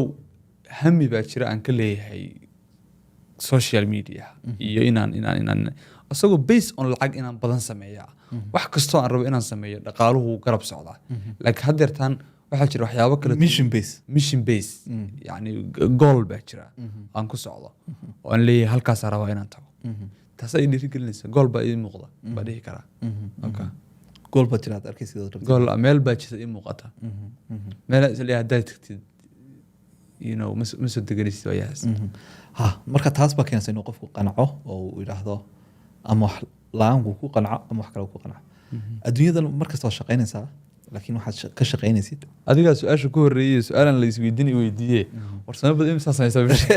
hami baa jira aan ka leeyahay social media iyo inaan isagoo based on lacag inaan badan sameeya. Wax kastoo aan rabo inaan sameeyo, dhaqaaluhu wuu garab socdaa, laakiin haddeertaan waxaa jira waxyaabo kale. Mission base. Mission base, yani goal baa jira aan ku socdo oo aan leeyahay halkaasaa rabaa inaan tago. Taas ay dhiirigelinaysa. Goal baa ii muuqda baa dhihi karaa. Okay. Goal baa jira aad arkaysid aad rabtid. Goal meel baa jirta ii muuqata, meel is leeyahay haddaad tagtid, ma soo deganaysid waayahaas. Ha, marka taas baa keenaysa inuu qofku qanco oo uu yidhaahdo ama wax la-aanku ku qanco ama wax kale ku qanco. Adduunyadan markasta waa shaqaynaysaa, laakiin waxaad ka shaqaynaysid. Adigaa su-aasha ku horreeyey, su-aalan la isweydiin i weydiiye. Warsame badan imisaa samaysaa bisha?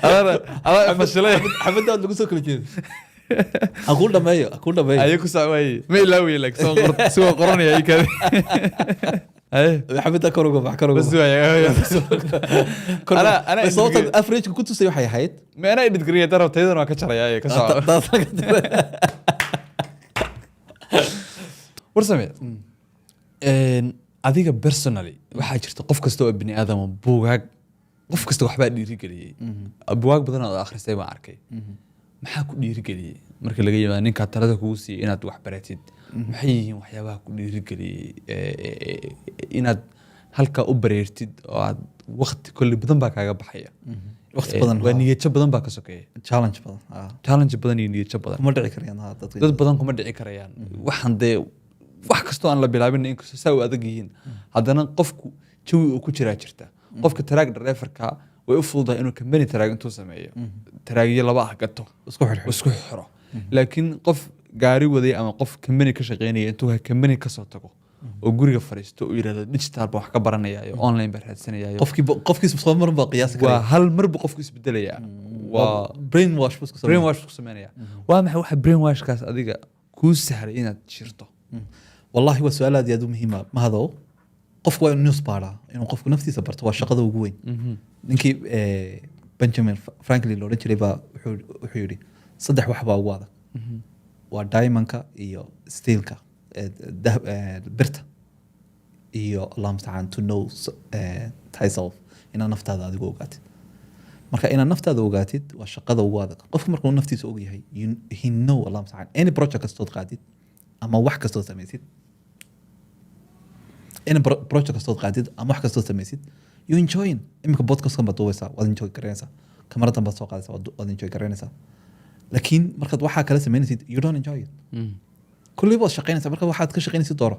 Adaa fashilay. Xabadaad lagu soo kala jeedo, ha kuu dhameeyo, ha kuu dhameeyo. Aye, ku sac waaye, ma ilaaweye, laakiin si waan qoranaya ii kaadi. Haye. Xabadda kor uga bax, kor uga bas bax. Waaya. Kor uga Anaa bax. Sababta average ku tusay waxay ahayd Ma anaa edit gareeya darab tayadana waan ka jarayaa ee ka soco. Warsame, adiga personally waxaa jirta qof kasta oo bini aadama buugaag, qof kasta waxbaa dhiirigeliyey. Buugaag badan oo aad akhrisay baan arkay. Maxaa ku dhiirigeliyey marka laga yimaado ninkaa talada kugu siiyey inaad wax baratid? Maxay yihiin waxyaabaha ku dhiirigeliyey inaad halkaa u bareertid oo aad waqti kolli badan baa kaaga baxaya? Waqti badan. Waa niyadjab badan baa ka sokeeya. Challenge badan, ah. Challenge badan iyo niyadjab badan. Kuma dhici karayaan, ha, dadka. Dad badan kuma dhici karayaan. Waxaan dee wax kastoo aan la bilaabin, inkastoo saa u adag yihiin, haddana qofku jawi uu ku jiraa jirta. Qofka truck driverka way u fududahay inuu company truck intuu sameeyo, truckyo laba ah gato, isku xirxiro, isku xiro. Laakiin qof gaari waday ama qof company ka shaqeynaya, intuu company kasoo tago oo guriga fadhiisto oo yidhahdo digital baan wax ka baranaya iyo online baan raadsanaya qofkii soo marin baa qiyaasi waa karaya. Hal marba qofku isbedelayaa, waa brain wash buu isku sameeyaa. Brain wash ku sameynaya. Waa maxay waxa brain washkaas adiga kuu sahlay inaad shirto? Wallahi waa su-aal aad iyo aad u muhiima, Mahadow. Qofku waa inuu news baaraa, inuu qofku naftiisa barto waa shaqada ugu weyn. Ninkii Benjamin Franklin la odhan jiray baa wuxuu yidhi saddex wax baa ugu adag: waa diamondka iyo steelka, birta iyo, Allah mustacaan, to know thyself, inaad naftaada adigu ogaatid. Marka inaad naftaada ogaatid waa shaqada ugu adag. Qofku markuu naftiisa og yahay, he know, Allah mustacaan, any project kastood qaadid ama wax kastood samaysid, any project kastood qaadid ama wax kastood samaysid, you enjoying. Iminka podcastkan baad duubaysaa, waad enjoy garanaysaa. Kamaradan baad soo qaadaysaa, waad enjoy garanaysaa. Laakiin markaad waxaa kala samaynaysid, you don't enjoy it. Kulley waad shaqaynaysaa. Marka waxaad ka shaqaynaysid dooro.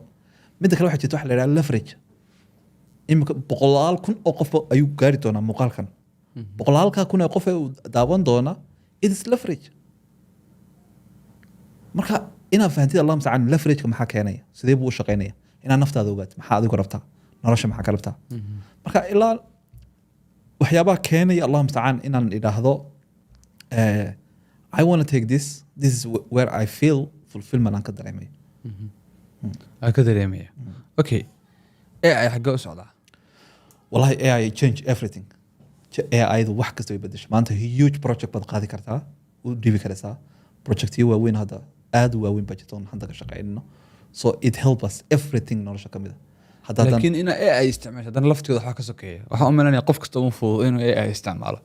Midda kale, waxaa jirta waxa la yidhaha leverage. Iminka boqolaal kun oo qof ayuu gaari doonaa muuqaalkan. Boqolaalkaa kun ee qof ee uu daawan doona, it is leverage. Marka inaad fahantid, Allah mustacaan, leverageka maxaa keenaya, sidee buu u shaqaynaya, inaad naftaada ogaatid maxaa adigu rabtaa, nolosha maxaa ka rabtaa. Marka ilaa waxyaabaha keenaya, Allah mustacaan, inaan idhaahdo I want to take this, this is where I feel fulfillment aan ka dareemayo. Aan ka dareemaya. Okay, AI xaggee u socdaa? Wallahi AI change everything, AI-du wax kasta way bedeshay. Maanta huge project baad qaadi kartaa, u dhiibi karaysaa. Projectyo waaweyn hadda, aad u waaweyn baa jirta oon hadda ka shaqeynino. So it help us everything nolosha ka mid a. Hadda Laakiin ina AI isticmaasho haddana laftigeeda waxaa ka sokeeya. Waxaan u malanaya qof kasta uma fudud inuu AI isticmaalo.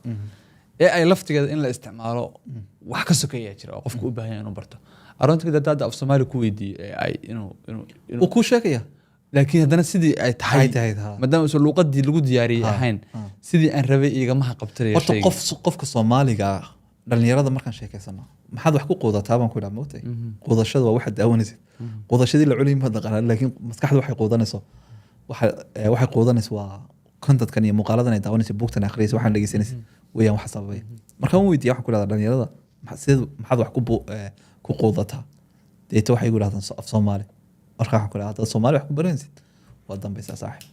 AI laftigeeda in la isticmaalo wax ka sokeeyaa jira oo qofku u baahan yahay inuu barto. Aroontii hadda af Soomaali ku weydiiyo AI inuu Wuu kuu sheegaya. Laakiin haddana sidii ay tahay Ay tahay, ha. maadaama uusan luuqadii lagu diyaariyey ahayn, sidii aan rabay igamaha qabtanaya Horta shayga. Qofka Soomaaliga ah, dhalinyarada markaan sheekeysano, "Maxaad wax ku quudataa?" baan ku idhaha. Moogtay, quudashada waa waxaad daawanaysid. Quudashadii la cunayay ma taqaanaa, laakiin maskaxda waxay quudanayso, waxay quudanayso waa contentkan iyo muuqaaladan ay daawanayso, buugtan akhriyayso, waxaan dhegeysanaysa weeyaan waxa sababaya. Markaan weydiiya, waxaan ku idhahdaa dhalinyarada, "Sideed maxaad wax ku quudataa?" Deeto waxay igu idhahdaan, "Af Soomaali." Marka waxaan ku idhahdaa, "Haddaad Soomaali wax ku baranaysid, waa dambaysaa, saaxib.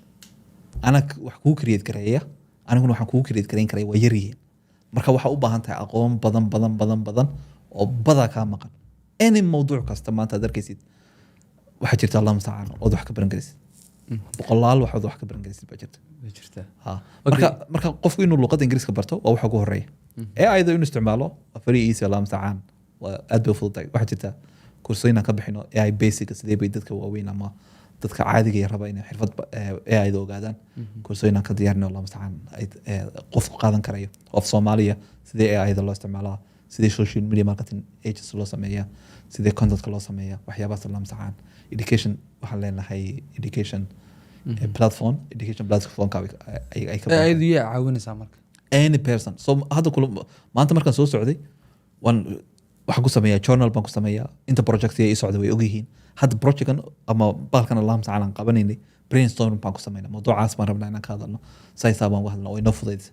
Ana wax kugu create gareeya, aniguna waxaan kugu create gareyn karaya waa yar yihiin." Marka waxaa u baahan tahay aqoon badan, badan, badan, badan oo badaa kaa maqan. Any mawduuc kasta maanta aad arkaysid waxaa jirta, Allah mustacaan, ood wax ka baran karaysid. Boqolaal waxood wax ka baran karaysid baa jirta. Way jirtaa. Ha. Marka qofku inuu luqadda Ingiriiska barto waa waxa ugu horeeya. AI-da inuu isticmaalo waa very easy, Allah mustacaan, waa aad bay u fududahay. Waxaa jirta kursooyin aan ka bixino AI basic, sidee bay dadka waaweyn ama dadka caadiga ee raba inay xirfad AI-da ogaadaan. Kursooyin aan ka diyaarino, Allah mustacaan, ay qofku qaadan karayo of Soomaaliya, sidee AI-da loo isticmaalaa, sidee social media marketing agency loo sameeyaa, sidee contentka loo sameeyaa, waxyaabahaas, Allah mustacaan. Education waxaan leenahay, education platform, education platformka ay ka baran. AI-du yaa caawinaysaa marka? Any person. So hadda kula maanta markaan soo socday, waan waxaan ku sameeyaa journal baan ku sameeyaa. Inta project ay ii socda way ogyihiin. Hadda projectkan ama baalkan, Allah mustacaan, aan qabanaynay, brainstorm baan ku sameynaa. Mawduucaas baan rabnaa inaan ka hadalno, saysaa baan uga hadalna. Way noo fudaydisay.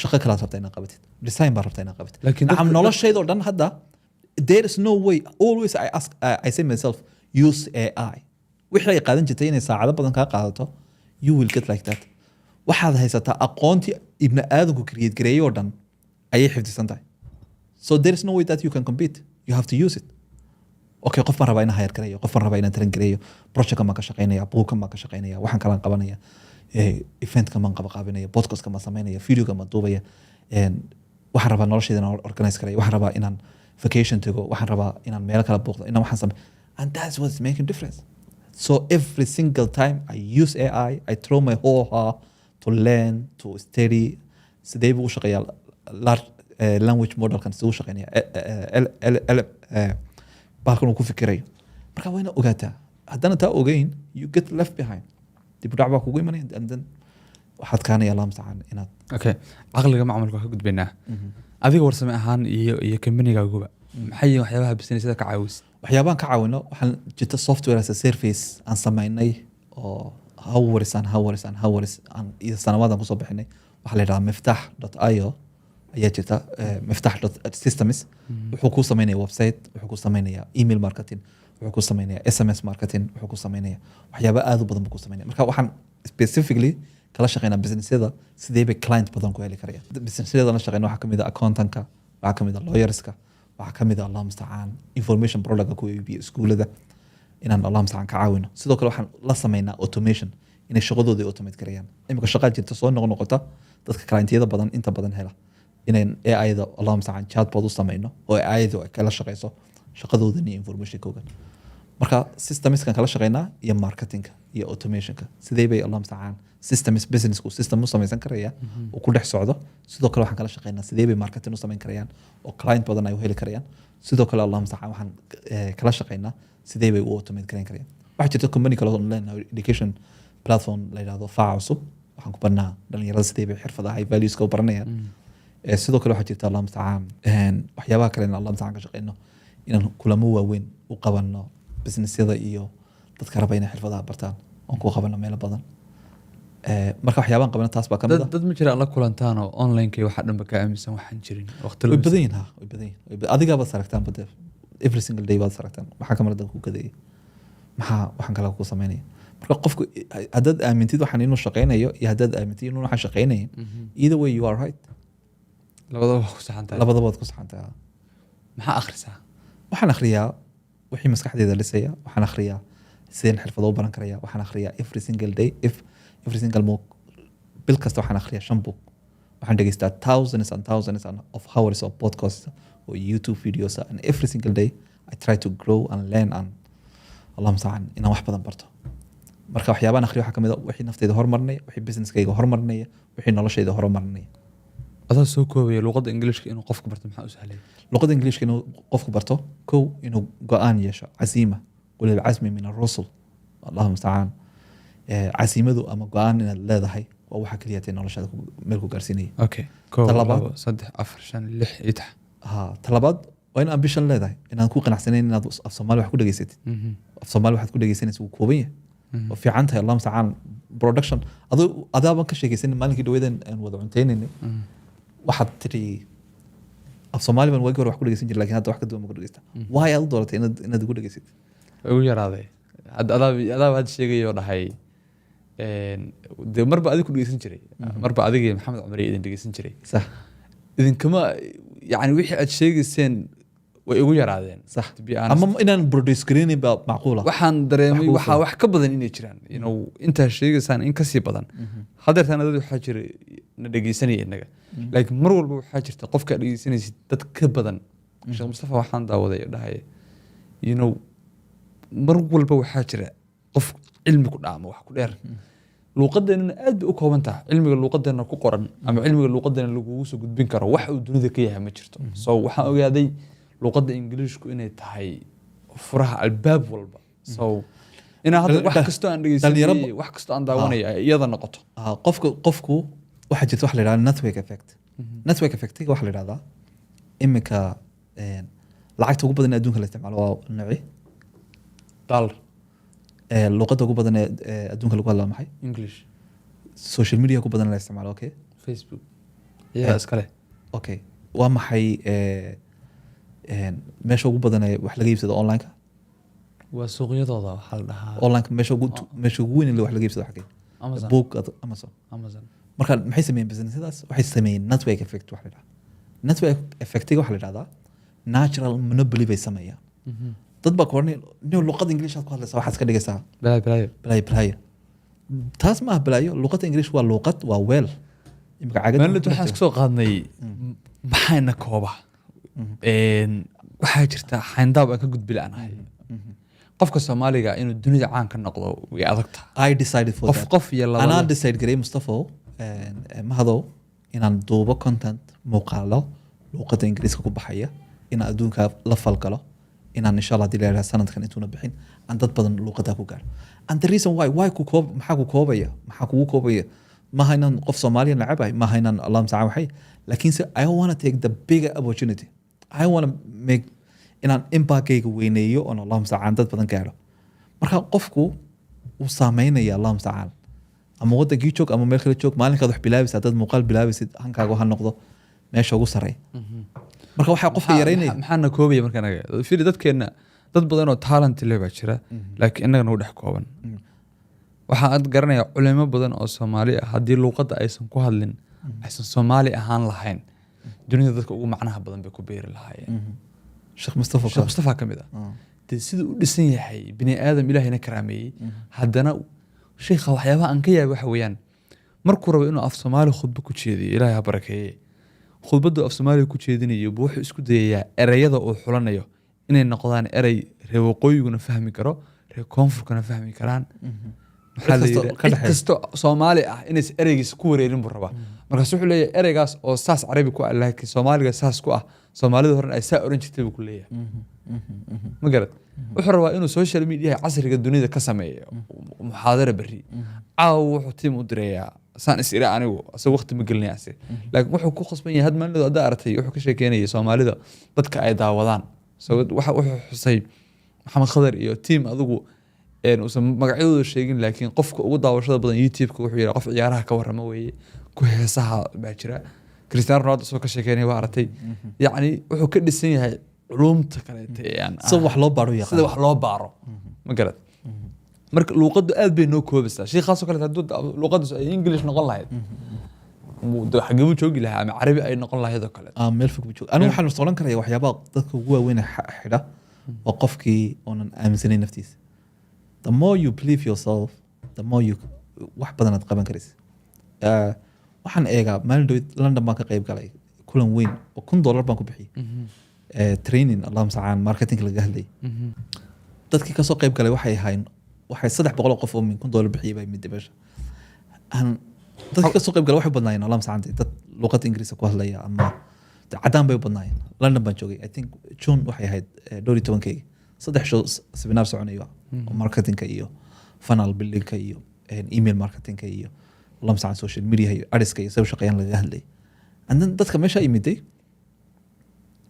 Shaqo kalaad rabtaa inaad qabatid, design baan rabtaa inaad qabatid. Laakiin Nacam, noloshayda oo dhan hadda there is no way. Always I ask, I say myself, use AI. Wixii ay qaadan jirtay inay saacado badan kaa qaadato, you will get like that. Waxaad haysataa aqoontii ibni aadamku create gareeyay oo dhan ayay xifdisan tahay. So there is no way that you can compete. You have to use it. Okay, qof baan rabaa inaan hire gareeyo, qof baan rabaa inaan train gareeyo, projectkan baan ka shaqeynaya, buugkan baan ka shaqeynaya, waxaan kalaan qabanaya, eventkan baan qaba qaabinaya, podcastkan baan samaynaya, videogan baan duubaya, waxaan rabaa noloshayda inaan organize gareeyo, waxaan rabaa inaan vacation tago, waxaan rabaa inaan meelo kala booqdo, inaan waxaan samey, and that's what's making difference. So every single time I use AI, I throw my whole heart to learn, to study sidee buu u shaqeeyaa large language modelkan, siduu u shaqeynaya, bahalkan uu ku fikirayo. Marka waa inaad ogaataa. Haddana taa ogeyn, you get left behind. Dib u dhac baa kugu imanaya, and then waxaad kaanaya, Allah mustacaan, inaad Okay, caqliga macmalka waa ka gudbaynaa. Adiga Warsame ahaan iyo kambanigaaguba, maxay yihiin waxyaabaha businessyada ka caawisa? Waxyaabahan ka caawino, waxaan jirta software as a service aan samaynay oo hours aan iyo sanawaad aan kusoo bixinay. Waxaa la yidhahdaa miftaax.io ayaa jirta, miftaax.systems. Wuxuu kuu sameynaya website, wuxuu kuu sameynaya email marketing, wuxuu kuu sameynaya SMS marketing, wuxuu kuu sameynaya waxyaaba aad u badan buu kuu sameynaya. Marka waxaan specifically kala shaqeynaa businessyada sidee bay client badan ku heli karayaan. Businessyada la shaqeyna waxaa kamid ah accountantka, waxaa kamid ah lawyerska, waxaa kamid ah, Allah mustacaan, information productka ku iibiyo iskuulada, inaan, Allah mustacaan, ka caawino. Sidoo kale waxaan la sameynaa automation, inay shaqadoodii automate gareeyaan. Imika shaqaa jirta soo noqnoqota, dadka clientyada badan inta badan hela, inayn AI-da, Allah mustacaan, chatbot u sameyno oo AI-du ay kala shaqeyso shaqadoodan iyo informationkoogan. Marka systemskan kala shaqeynaa iyo marketingka iyo automationka, sidee bay, Allah mustacaan, systems businessku system u samaysan karaya uu ku dhex socdo. Sidoo kale waxaan kala shaqeynaa sidee bay marketing u samayn karayaan oo client badan ay u heli karayaan. Sidoo kale, Allah mustacaan, waxaan kala shaqeynaa sidee bay u automate gareyn karayaan. Waxaa jirta company kale oo leenahay, education platform la yidhahdo Faaca Cusub. Waxaan ku barnaa dhalinyarada sidee bay xirfadaha high valueska u baranayaan. Sidoo kale waxaa jirta, Allah mustacaan, waxyaabaha kale in, Allah mustacaan, ka shaqeyno inaan kulamo waaweyn u qabanno businessyada iyo dadka raba inay xirfadaha bartaan, oon ku qabano meelo badan. Marka waxyaabahan qabano taas baa kamid dad ah. Dad ma jira la kulantaan oo online-ka iyo waxa dhanba ka aaminsan, waxaan jirin waqti Way lumis? Badan yihin, ha, way badan yihin. Adigaa saragtaan bade, every single day baad saragtaan. Maxaa kamarada ku gadeeyay? Maxaa waxaan kale ku sameynaya? Marka qofku haddaad aamintid waxaan inuu shaqeynayo iyo haddaad aamintid inuu waxaan shaqeynayin, either way you are right. Labadaba waa ku saxan tahay. Labadaba waad ku saxan tahay. Maxaa akhrisaa? Waxaan akhriyaa wixii maskaxdeyda lisaya. Waxaan akhriyaa sideen xirfado u baran karaya. Waxaan akhriyaa every single day, if every single book, bil kasta waxaan akhriyaa shan book. Waxaan Waxaan dhegeystaa thousands and thousands of hours of podcasts or YouTube videos, and every single day I try to grow and learn and, Allah mustacaan, inaan wax badan barto. Marka waxyaabahan akhriyo waxaa kamid a wixii nafteyda horumarinaya, wixii businesskayga horumarinaya, wixii noloshayda horumarinaya. Adaa soo koobaya, luqadda Ingiliishka inuu qofku barto maxaa u sahlaya? Luqadda Ingiliishka inuu qofku barto, kow, inuu go-aan yeesho, casiima, ulil casmi min arusul, Allahu mustacaan. Casiimadu ama go-aan inaad leedahay waa waxa keliya tee noloshaada meel ku gaarsiinaya. Okay, kow, Ta labaad- labo, saddex, afar, shan, lix iyo tax. Ha, talabaad waa in ambition leedahay, inaan ku qanacsanayn inaad af Soomaali wax ku dhegeysatid. Af Soomaali waxaad ku dhegeysanaysa wuu kooban yahay. Waa fiican tahay, Allah mustacaan, production adu adaaban ka sheekaysan maalinkii dhaweydeen aan wada cunteynaynay. Waxaad tiri, af Soomaali baan waagii hore wax ku dhegeysan jiray, lakin hadda wax ka duwan ma ku dhegeysta. Waay aad u dooratay inaad ugu dhegeysatid? Way ugu yaraaday. Hadda adaa hadda sheegayoo dhahay, dee marba adig ku dhegeysan jiray, marba adiga iyo Maxamed Cumar iyo idin dhegeysan jiray. Idinkama, yani, wixii aad sheegayseen way igu yaraadeen, to be honest. Ama inaan produce gareynin baa macquula. Waxaan dareemay Wax kuu waxaa furan. wax ka badan inay jiraan, intaa sheegaysaan in kasii badan. Hadeertaan dad waxaa jira na dhegeysanaya innaga, laakiin mar walba waxaa jirta qofka aad dhegeysanaysid dad ka badan. Sheekh Mustafa waxaan daawaday oo dhahaya, mar walba waxaa jira qof cilmi ku dhaama, wax ku dheer. Luuqadeennana aad bay u kooban tahay. Cilmiga luuqadeena ku qoran ama cilmiga luuqadeena lagugu soo gudbin karo wax uu dunida ka yahay ma jirto. So waxaan ogaaday luuqadda Ingiliishku inay tahay furaha albaab walba. So inaa hadda wax kastoo aan dhegeysanayay, wax kastoo aan daawanaya, ay iyada noqoto. Ah, qofku waxaa jirta waxa la yidhahda network effect. Network effectiga waxaa la yidhahdaa iminka, lacagta ugu badan ee adduunka la isticmaalo waa noci? Dollar. Luqadda ugu badan ee adduunka lagu hadla waa maxay? English. Social media ugu badan la isticmaalo, okay? Facebook iyagaa iskale. Okay, waa maxay meesha ugu badan ee wax laga iibsado online-ka? Waa suuqyadooda, waxaa la dhahaa Online meesha ugu weyn ee wax laga iibsado xagee? Amazon. Book Amazon. Amazon. Marka maxay sameeyeen businessyadaas? Waxay sameeyeen network effect wax la yidhahdaa. Network effectiga waxaa la yidhahdaa natural monopoly bay sameeyaan. Dad baa ku oranaya, "Niyow, luqadda Ingiliish aad ku hadlaysaa, waxaad iska dhigaysaa balaayo, balaayo." Balaayo, balaayo. Taas ma aha balaayo. Luqadda Ingiliish waa luqad, waa weel imika caagad. Maalinta waxaan isku soo qaadnay maxayna kooba. Waxaa jirta xayndaab aan ka gudbi la'nahay. Qofka Soomaaliga inuu dunida caan ka noqdo way adag tahay. I decided for qof that. Qof iyo laba. Anaa decide garay, Mustafo, Mahadow, inaan duubo content, muuqaalo luqadda Ingiriiska ku baxaya, inaan adduunka la falgalo, inaan insha Allah hadii la yidhaha sanadkan intuuna bixin aan dad badan luqaddaa ku gaaro. And the reason why ku koob, maxaa ku koobaya, maxaa kugu koobaya? Maaha inaan qof Soomaaliya nacabahay, maaha inaan, Allah mustacaan, waxay, laakiinse I wanna take the bigger opportunity. I wanna make inaan impactkayga weyneeyo oon, Allah mustacaan, dad badan gaaro. Marka qofku wuu saameynaya, Allah mustacaan, ama wadankii joog ama meel kale joog, maalinkaad wax bilaabaysa, haddaad muuqaal bilaabaysid, hankaaga ha noqdo meesha ugu sarreeya. Marka waxaa qofka yaraynaya Maxaana koobaya marka anaga? Fiiri, dadkeena dad badan oo talent leh baa jira, laakiin innaga nagu dhex kooban. Waxaan aad garanayaa culimo badan oo Soomaali ah, haddii luuqadda aysan ku hadlin, aysan Soomaali ahaan lahayn, dunida dadka ugu macnaha badan bay ku beeri lahaayeen. Sheekh Mustafa. Sheekh Mustafa ka mid ah. Dee siduu u dhisan yahay bini aadam ilaahayna karaameeyey, haddana sheikha waxyaabaha aan ka yaabay waxa weeyaan, markuu rabo inuu af Soomaali khudbo ku jeediyo, Ilaahay ha barakeeye, khudbaddu af Soomaaliga ku jeedinayo buu wuxuu isku dayayaa ereyada uu xulanayo inay noqdaan erey reer waqooyiguna fahmi karo, reer koonfurkuna fahmi karaan. Maxaa la Cid kasto yidhaha, ka cid dhexeeya. kasto Soomaali ah inays ereygiisa ku wareerin buu rabaa. Markaas wuxuu leeyahay ereygaas oo saas Carabi ku ah laakiin Soomaaliga saas ku ah, Soomaalida horena ay saa oran jirtay buu ku leeyahay. Ma garad? Wuxuu rabaa inuu social media casriga dunida ka sameeyo muxaadara berri. Caawa wuxuu tiim u direeyaa, saan is iri anigu, asaga waqti ma gelinaya asi, laakiin wuxuu ku khasban yahay. Had maalin haddaa aragtay, wuxuu ka sheekeynayay Soomaalida dadka ay daawadaan. So waxa wuxuu xusay Maxamed Khadar iyo tiim adigu uusan magacyadooda sheegin, laakiin qofka ugu daawashada badan YouTube-ka wuxuu yidhi qof ciyaaraha ka warrama weeye, ku heesaha baa jira. Cristiano Ronaldo isagoo ka sheekeynaya waa aragtay. Yacni wuxuu ka dhisan yahay culumta kaleeta ee aan sida wax loo baaro yaqaan. Sida wax loo baaro, ma garad? Marka luuqaddu aad bay noo koobaysaa. Sheikhaasoo kaleeta hadduu luuqaddu ay English noqon lahayd, xageebuu joogi lahaa? Ama Carabi ay noqon lahayd oo kaleeto. Ah, meel fog buu jooga. Anigu waxaan oran karaya waxyaabaha dadka ugu waaweyn ee xidha waa qofkii oonan aaminsanayn naftiisa. The more you believe yourself, the more you wax badan aad qaban karaysa. Waxaan eegaa, maalin dhawid London baan ka qayb galay kulan weyn oo $1000 baan ku bixiyey. Training, Allah mustacaan, marketing laga hadlayay. Dadkii kasoo qayb galay waxay ahayn, waxay 300 oo qof oo min $1000 bixiyey baa yimid meesha. Dadkii kasoo qayb galay waxay u badnaayeen, Allah mustacaan, dad luqadda Ingiriiska ku hadlaya ama de caddaan bay u badnaayeen. London baan joogay, I think June waxay ahayd 14-keyga. 3 show seminar soconayo oo marketingka iyo funnel buildingka iyo email marketingka iyo, Allah mustacaan, social media iyo adska iyo sida u shaqeeyaan lagaga hadlayay. And then dadka meesha yimiday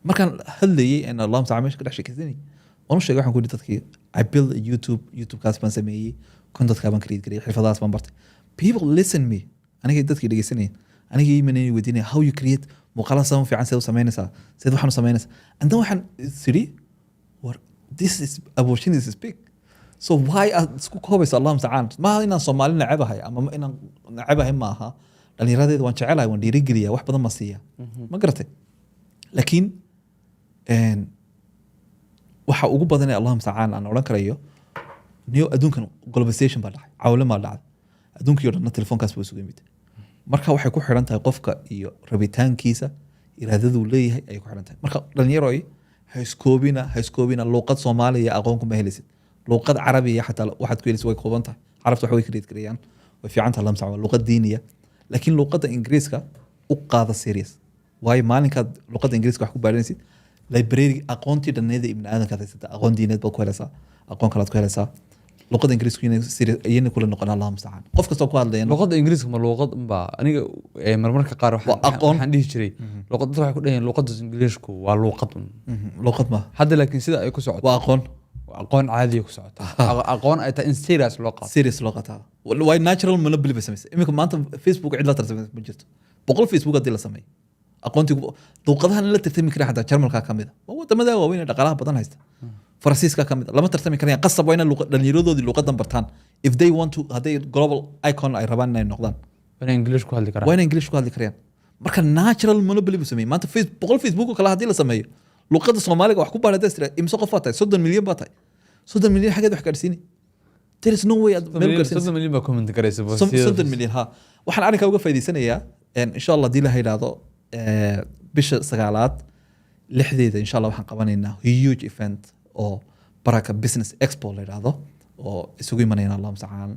markaan hadlayay en Allah mustacaan meesha ka dhex sheekeysanayay, waan u sheegay, waxaan ku yidhi dadkii, "I build a YouTube, YouTubekaas baan sameeyey, contentkaa baan create gareeyey, xirfadahaas baan bartay." People listen me, anigay dadkii dhegeysanayeen, anigay imanayay, weydiinaya how you create muuqaala sama fiican, seed u samaynaysaa, seed waxaan u samaynaysaa. And then waxaan is idhi, war, this is opportunity is big, so why aad isku koobaysa? Allah mustacaan, maaha inaan Soomaali nacebahay ama inaan nacebahay, maaha. Dhalinyaradeeda waan jecelahay, waan dhiirigeliyaa, wax badan ma siiya, ma garatay? Laakiin waxa ugu badan ee, Allah mustacaan, aan odhan karayo niyo, adduunkan globalization baa dhacay, cawle maa dhacday, adduunkii o dhanna telefoonkaas buu isugu yimid. Marka waxay ku xidhan tahay qofka iyo rabitaankiisa, iraadaduu leeyahay ayay ku xidhan tahay. Marka dhalinyaroy, ha iskoobina, ha iskoobina. Luuqad Soomaaliya aqoon kuma helisid, luuqad Carabiya xataa waxaad ku helisid way kooban tahay. Carabta wax way create gareeyaan, way fiican tahay, lamsac, waa luuqad diiniya. Laakiin luuqadda Ingiriiska u qaada serious, waayo maalinkaad luuqadda Ingiriiska wax ku baranaysid, library aqoontii dhanneeda ibni aadamkaad haysata, aqoon diineed baad ku helaysaa, aqoon kalaad ku helaysaa. Luqadda Ingiriisku inay serious iyana kula noqon, Allah mustacaan, qof kastoo ku hadlayana. Luqadda Ingiriiska ma luqad unbaa? Aniga marmarka qaar Waa aqoon. waxaan dhihi jiray luqad, dadka waxay ku dhahayeen luqadda Ingiriisku waa luqad un. Luqad ma Hadda laakiin sida ay ku socoto waa aqoon. Waa aqoon caadiya ku socota, aqoon ay tahay in serious loo qaato. Serious loo qataa, waa natural monopoly bay samaysay. Iminka maanta Facebook cid la tartamay ma jirto. 100 Facebook haddii la sameeyo, aqoontii luqadahan in la tartami karin, xataa Jarmalka ka mid a, waa wadamada waaweyn ee dhaqaalaha badan haysta, Faransiiska ka mid a, lama tartami karayaan. Qasab waa inay dhallinyaradoodii luqadan bartaan if they want to, hadday global icon ay rabaan inay noqdaan. Waa inay English ku hadli karaan. Waa inay English ku hadli karayaan. Marka natural monopoly buu sameeyey. Maanta 100 Facebook oo kale haddii la sameeyo, luqadda Soomaaliga wax ku baara haddaad tiraahdo, imse qof baa tahay? 30 milyan baa tahay. 30 milyan xageed wax gaadhsiini? There is no way aad meel gaadhsiinayso. 30 milyan baa comment garaysa. 30 milyan, ha. Waxaan arrinkaa uga faa'iidaysanayaa, insha Allah haddii la yidhaahdo, bisha sagaalaad 6deeda, insha Allah, waxaan qabanaynaa huge event oo Baraka Business Expo la yidhaahdo, oo isugu imanayna, Allah mustacaan,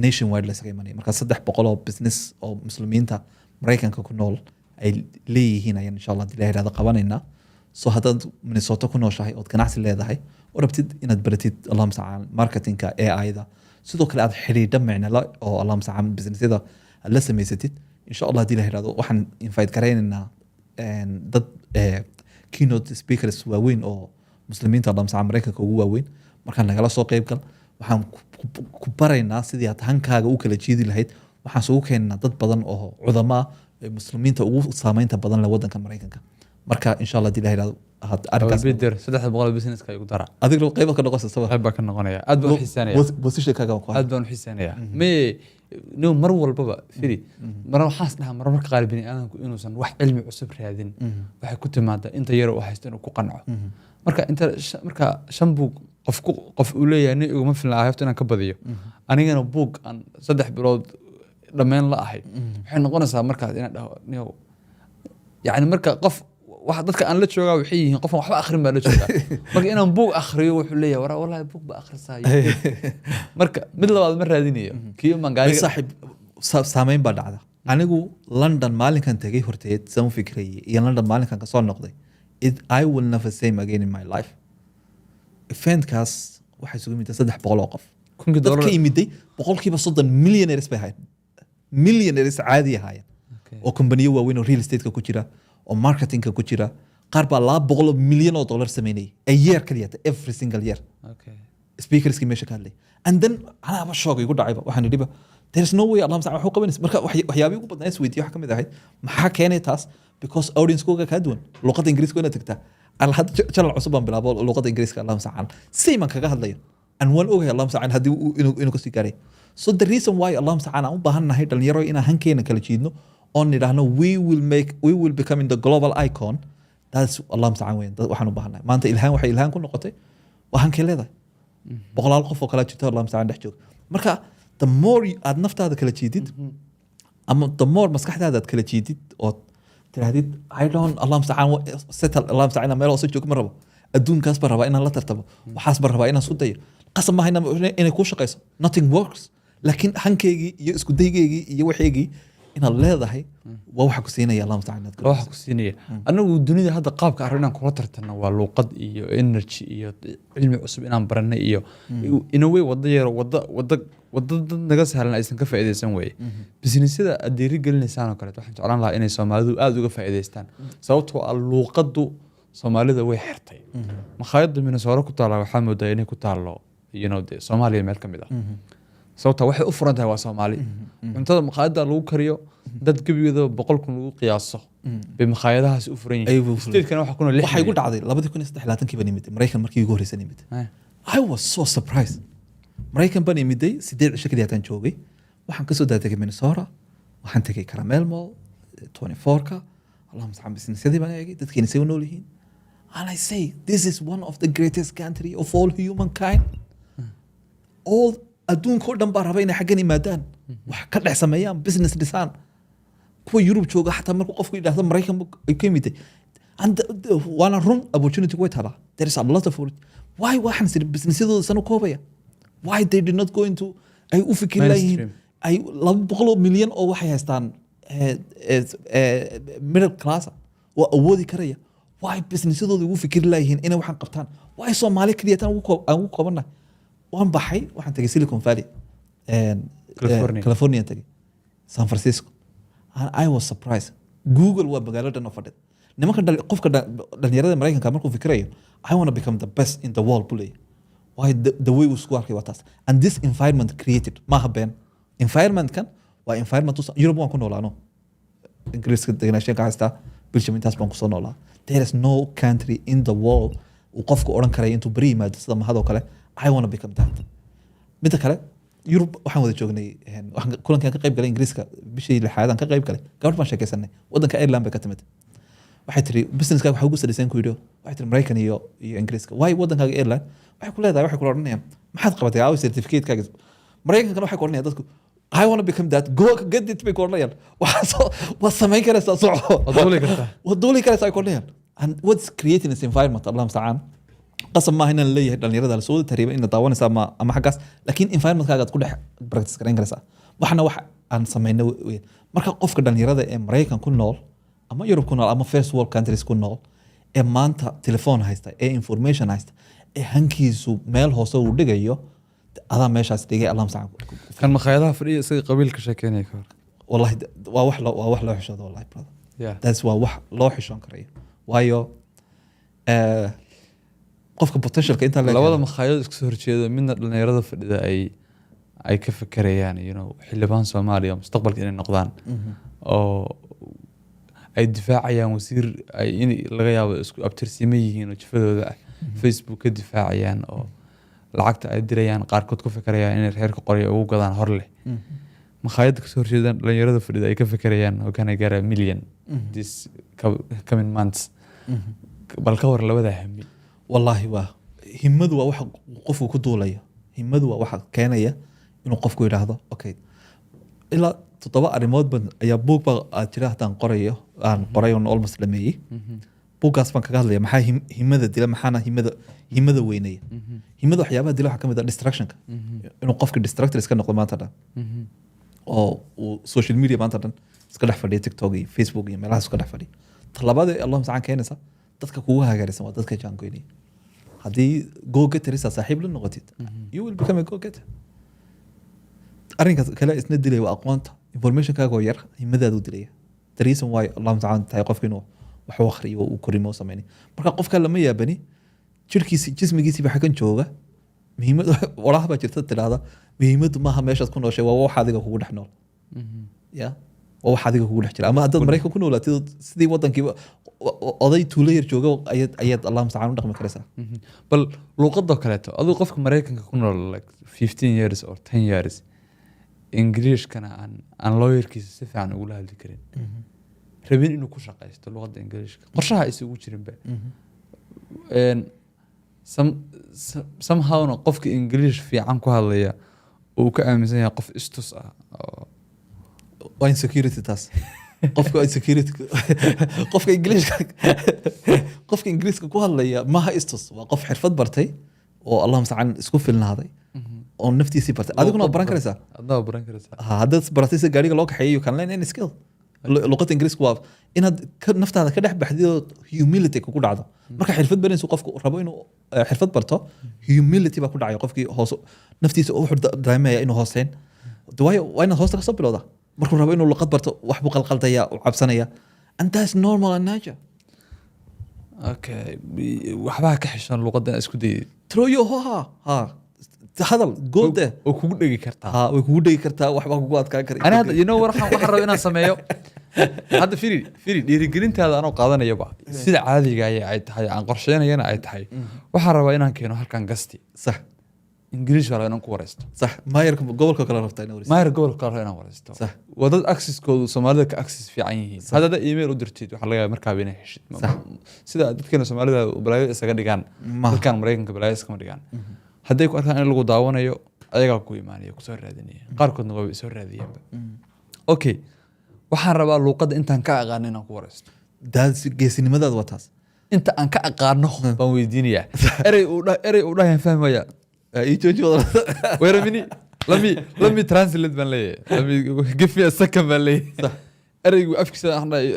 nationwide la isaga imanaya. Marka 300 oo business oo Muslimiinta Maraykanka ku nool ay leeyihiin ayaan, insha Allah haddii la yidhahdo, qabanaynaa. So haddaad Minnesota ku nooshahay ood ganacsi leedahay oo rabtid inaad baratid, Allah mustacaan, marketingka AI-da, sidoo kale aad xidhiidha micnala oo, Allah mustacaan, businessyada aad la samaysatid, insha Allah haddii la yidhahdo, waxaan invite garaynaynaa dad keynote speakers waaweyn oo Muslimiinta, Allah mustacaan, Maraykanka ugu waaweyn. Markaan nagala soo qayb gal. Waxaan ku baraynaa sidii aad hankaaga u kala jiidi lahayd. Waxaan sugu keenaynaa dad badan oo cudamaa ee Muslimiinta ugu saameynta badan leh wadanka Maraykanka. Marka insha Allah haddii la yidhahdo had arrinkaas Bidir 300 businesska igu dara. Adiga qayb ka noqonaysa sabab. Qayb baa ka noqonaya, aad baan u xiiseynaya. Positionkaaga waan ku Aad baan u xiiseynayaa. Me no, mar walbaba firi, mar waxaas dhahaa, marmarka qaar bini aadamku inuusan wax cilmi cusub raadin waxay ku timaadaa inta yar uu haysto inuu ku qanco. Marka inta marka shan buug qof ku qof uu leeyahay nin iguma filna, hayfto inaan ka badiyo, anigana buug aan 3 bilood dhammayn la ahay, waxay noqonaysaa markaas inaan dhaho niyow, yani marka qof wax dadka aan la joogaa waxay yihiin qofan waxba akhrin baa la joogaa. Marka inaan buug akhriyo wuxuu leeyahay, waraa wallahi buug ba akhrisaa. Marka mid labaad ma raadinayo, kii umaan Way gaariga. Saaxiib, saameyn baa dhacda. Anigu London maalinkan tegay horteed saan u fikrayay iyo London maalinkan kasoo noqday, I will never same again in my life. Eventkaas waxay isugu yimid 300 oo qof. Kunkii dad ka dollar yimiday 30% millionaires bay ahayd, millionaires caadi ahaayeen oo kombaniyo waaweyn oo real estate-ka ku jira oo marketingka ku jira. Qaar baa $200 milyan sameynayay a year kaliyata, every single year. Speakerskii meesha ka hadlay, and then anaaba shock igu dhacayba. Waxaan idhiba, there is no way, Allah mustacaan, wax u qabanaysa. Marka waxyaabihii ugu badnaa is weydiiye waxaa ka mid ahayd, maxaa keenay taas? Because audience-kooga kaa duwan, luqadda Ingiriiska waa inaad tagtaa. Alla, hadda channel cusub baan bilaabo, luqadda Ingiriiska, Allah mustacaan, same aan kaga hadlayo, and waan ogahay, Allah mustacaan, haddii inuu kasii gaaray. So the reason why, Allah mustacaan, aan u baahan nahay dhalinyaro inaan hankeena kala jiidno oon nidhaahno we will become the global icon, that's, Allah mustacaan, weyn waxaan u baahannahay maanta. Ilhaan waxay ilhaan ku noqotay waa hankay leedahay. Boqolaal qof oo kala jirta, Allah mustacaan, dhex jooga. Marka the more aad naftaada kala jiidid. Ama the more maskaxdaada aad kala jiidid ood tirahdid, "I don't, Allah mustacaan, settle, Allah mustacaan, inaan meel hoose joogo ma rabo, adduunkaas baan rabaa inaan la tartamo, waxaas baan rabaa inaan isku dayo." Qasab maaha inay kuu shaqayso, nothing works, laakiin hankeygii iyo isku daygeygii iyo waxeygii inaad leedahay waa waxa ku siinaya, Allah mustacaan, inaad Waa waxa ku siinaya. Anagu dunida hadda qaabka arrin inaan kula tartanno waa luuqad iyo energy iyo cilmi cusub inaan baranay iyo in a way wado yaro wado dad naga sahlan aysan ka faa'iidaysan weye. Businessyada aad dhiiri gelinaysaan oo kaleeto waxaan jeclaan lahaa inay Soomaalidu aada uga faa'iidaystaan, sababtoo ah luuqaddu Soomaalida way xirtay. Makhaayadda Minnesota ku taalla waxaa moodaa inay ku taallo de Soomaaliya meel ka mid ah, sababta waxay u furan tahay waa Soomaali. Cuntada makhaayadda lagu kariyo dad gebigeeda 100,000 lagu qiyaaso bay makhaayadahaasi u furan Ayay yihiin. u furan. Statekana waxaa ku nool lix Waxay igu milyan. dhacday 2023-kii baan imid Maraykan. Markii igu horreysay imid, I was so surprised. Maraykan baan imiday, 8 cisho keliya hataan joogay. Waxaan kasoo daadegay Minnesota, waxaan tegay Karmel Mall 24ka, Allah mustacaan, businessyadii baan eegay, dadkeena say u nool yihiin, and I say, "This is one of the greatest country of all humankind." All adduunka oo dhan baa raba inay xaggan yimaadaan, wax ka dhex sameeyaan, business dhisaan. Kuwa Yurub jooga xataa markuu qofku yidhaahdo Maraykan buu ay ka yimiday. And waana run, opportunity way talaa. There is a lot of, why waxaan siri businessyadooda san u koobaya? Why they did not go into ay u fikir laayihiin Mainstream. ay 200 milyan oo waxay haystaan middle class ah oo awoodi karaya? Why businessyadooda ugu fikiri laayihiin inay waxaan qabtaan? Why Soomaali keliya tan aan ugu koobannahay? Waan baxay, waxaan tegay Silicon Valley, California. California tegay, San Francisco, and I was surprised. Google waa magaalo dhan oo fadhida. Nimanka qofka dhalinyarada Maraykanka markuu fikirayo, "I want to become the best in the world," buu leeyahay. Why? The way uu isku arkay waa taas, and this environment created maaha been. Environmentkan waa environment Europe waan ku noolaano, Ingiriiska degenaanshiyan ka haystaa, Belgium intaas baan kusoo noolaa. There is no country in the world uu qofku odhan karaya intuu beri yimaado sida mahadoo kale, "I want to become that." Midda kale, Yurub waxaan wada joognay, waxaan kulankaan ka qayb galay Ingiriiska bishii lixaad aan ka qayb galay. Gabadh baan sheekaysanay, wadanka Ireland bay ka timid. Waxay tiri, "Businesskaaga waxaa ugu salaysan?" ku yidhi. Waxay tiri, "Maraykan iyo Ingiriiska." Waay wadankaaga Ireland waxay ku leedahay, waxay kula odhanayaan, "Maxaad qabatay? Aawi certificate-kaaga?" Maraykankana waxay ku odhanayaan dadku, "I want to become that, go get it," bay ku odhanayaan. Waxaa soo waad samayn karaysaa, soco. Waad duuli kartaa. Waad duuli karaysaa, ay ku odhanayaan. And what's creating this environment, Allah mustacaan, qasab maaha inaan leeyahay dhalinyarada lasoo wada tariiba ina daawanaysa ama xaggaas, laakiin environmentkaaga aad ku dhex practice garayn karaysaa. Waxna wax aan samayno weyn. Marka qofka dhalinyarada ee Maraykan ku nool ama Yurub ku nool ama first world countries ku nool ee maanta telefoon haysta ee information haysta ee hankiisu meel hoose uu dhigayo, adaa meeshaas dhigay, Allah mustacaan. Kan makhaayadaha fadhiya isaga qabiil ka sheekeynaya ka hor. Wallahi waa wax loo xishoodo, wallahi, brother. That's waa wax loo xishoon karayo, waayo qofka potentialka intaa leeg Labada makhaayad isku soo horjeeda, midna dhalinyarada fadhida ay ka fekerayaan xildhibaan Soomaaliya mustaqbalka inay noqdaan oo ay difaacayaan wasiir ay in laga yaabo isku abtirsima yihiin oo jifadooda ah, Facebook ka difaacayaan oo lacagta ay dirayaan qaarkood ku fekerayaan inay reerka qorya ugu gadaan hor leh. Makhaayadda kasoo horjeedaan dhalinyarada fadhida ay ka fekerayaan, "How can I get a million this coming months?" Bal ka war labada hami. Wallaahi waa himadu, waa waxa qofku ku duulayo. Himadu waa waxa keenaya inuu qofku yidhaahdo, okay, ilaa toddoba arrimood ban ayaa buug ba aad jira haddaan qorayo, aan qoray oon almost dhameeyey. Buuggaas baan kaga hadlaya maxaa himada dila, maxaana himada weynaya. Himada waxyaabaha dila waxaa ka mid ah distractionka, inuu qofka distracted iska noqdo maanta dhan oo uu social media maanta dhan iska dhex fadhiyo, TikTok iyo Facebook iyo meelahaas iska dhex fadhiyo. Talabaad ee Allah mustacaan keenaysa, dadka kugu hagaarisan waa dadka jaangoynaya. Haddii go getterisa saaxiib la noqotid, you will become a go getter. Arrinka kale isna dilaya waa aqoonta. Informationkaaga oo yar himadaadu dilaya. The reason why, Allah mustacaan, tahay qofka inuu wax u akhriyo uu korimo u sameynay. Marka qofka lama yaabani, jirkiisi jismigiisi baa xaggan jooga. Muhiimad walaha baa jirta tidhaahda, muhiimaddu maaha meeshaad ku nooshay, waa wax adiga kugu dhex nool ya, waa wax adiga kugu dhex jira. Ama haddaad Maraykan ku noolaatid, sidii wadankiiba oday tuulo yar jooga ayaad Allah mustacaan u dhaqmi karaysaa. Bal luuqadoo kaleeto, adigu qofka Maraykanka ku nool like 15 years or 10 years, Ingiriishkana aan lawyerkiisa si fiican ugula hadli karin, rabin inuu ku shaqaysto luqadda Ingiriishka, qorshaha aysan ugu jirinba, somehow-na qofka Ingiriish fiican ku hadlaya uu ka aaminsan yahay qof istus ah oo Waa insecurity taas. Qofka waa insecurity. Qofka Ingiriiska ku hadlaya maha istus, waa qof xirfad bartay oo, Allah mustacaan, isku filnaaday oo naftiisii bartay. Adiguna waad baran karaysaa. Adna waa baran karaysaa. Ha, haddaad baratay sida gaariga loo kaxeeyo, you can learn any skill. Luqadda Ingiriiska waa inaad naftaada ka dhex baxdid oo humility kugu dhacdo. Marka xirfad baranaysu, qofku rabo inuu xirfad barto, humility baa ku dhacaya. Qofkii hoos naftiisa wuxuu dareemaya inuu hooseyn. De waayo, waa inaad hoosta kasoo bilowda. Markuu rabo inuu luqad barto, wax buu qalqaldaya, uu cabsanaya, and that's normal and nature. Okay, waxbaa ka xishoon luqadda inaad isku dayid. Throw your ha ha hadal, go there. Oo kugu dhegi kartaa. Ha, way kugu dhegi kartaa, waxbaa kugu adkaan kara. Ani hadda, you know, waxaan rabaa inaan sameeyo hadda, firi firi, dhiirigelintaada anoo qaadanayaba, sida caadiga ay tahay aan qorsheynayana ay tahay, waxaan rabaa inaan keeno halkan guest-i. Ingiriis baa rabaa inaan ku wareysto. Sax, maayarka gobolka kale rabtaa inaad wareysid. Maayar gobolka kale rabaa inaan wareysto. Waa dad access-koodu Soomaalida ka access fiican yihiin. Hadda hadda email u dirtid, waxaa laga yaabaa markaaba inay heshid. Sida dadkeena Soomaalida balaayo isaga dhigaan, dadkan Maraykanka balaayo iskama dhigaan. Hadday ku arkaan in lagu daawanayo, ayagaa ku imaanaya, kusoo raadinaya. Qaarkoodna waaba isoo raadiyeenba. Okay, waxaan rabaa luuqadda intaan ka aqaano inaan ku wareysto. Daas geesinimadaada waa taas. Inta aan ka aqaano baan weydiinayaa. Erey uu dhahayaan fahmaya. Ii jooji wada. Wait a minute, let me translate baan leeyahay. Let me give me a second baan leeyahay. Ereygu afkiisa waxaan dhahay,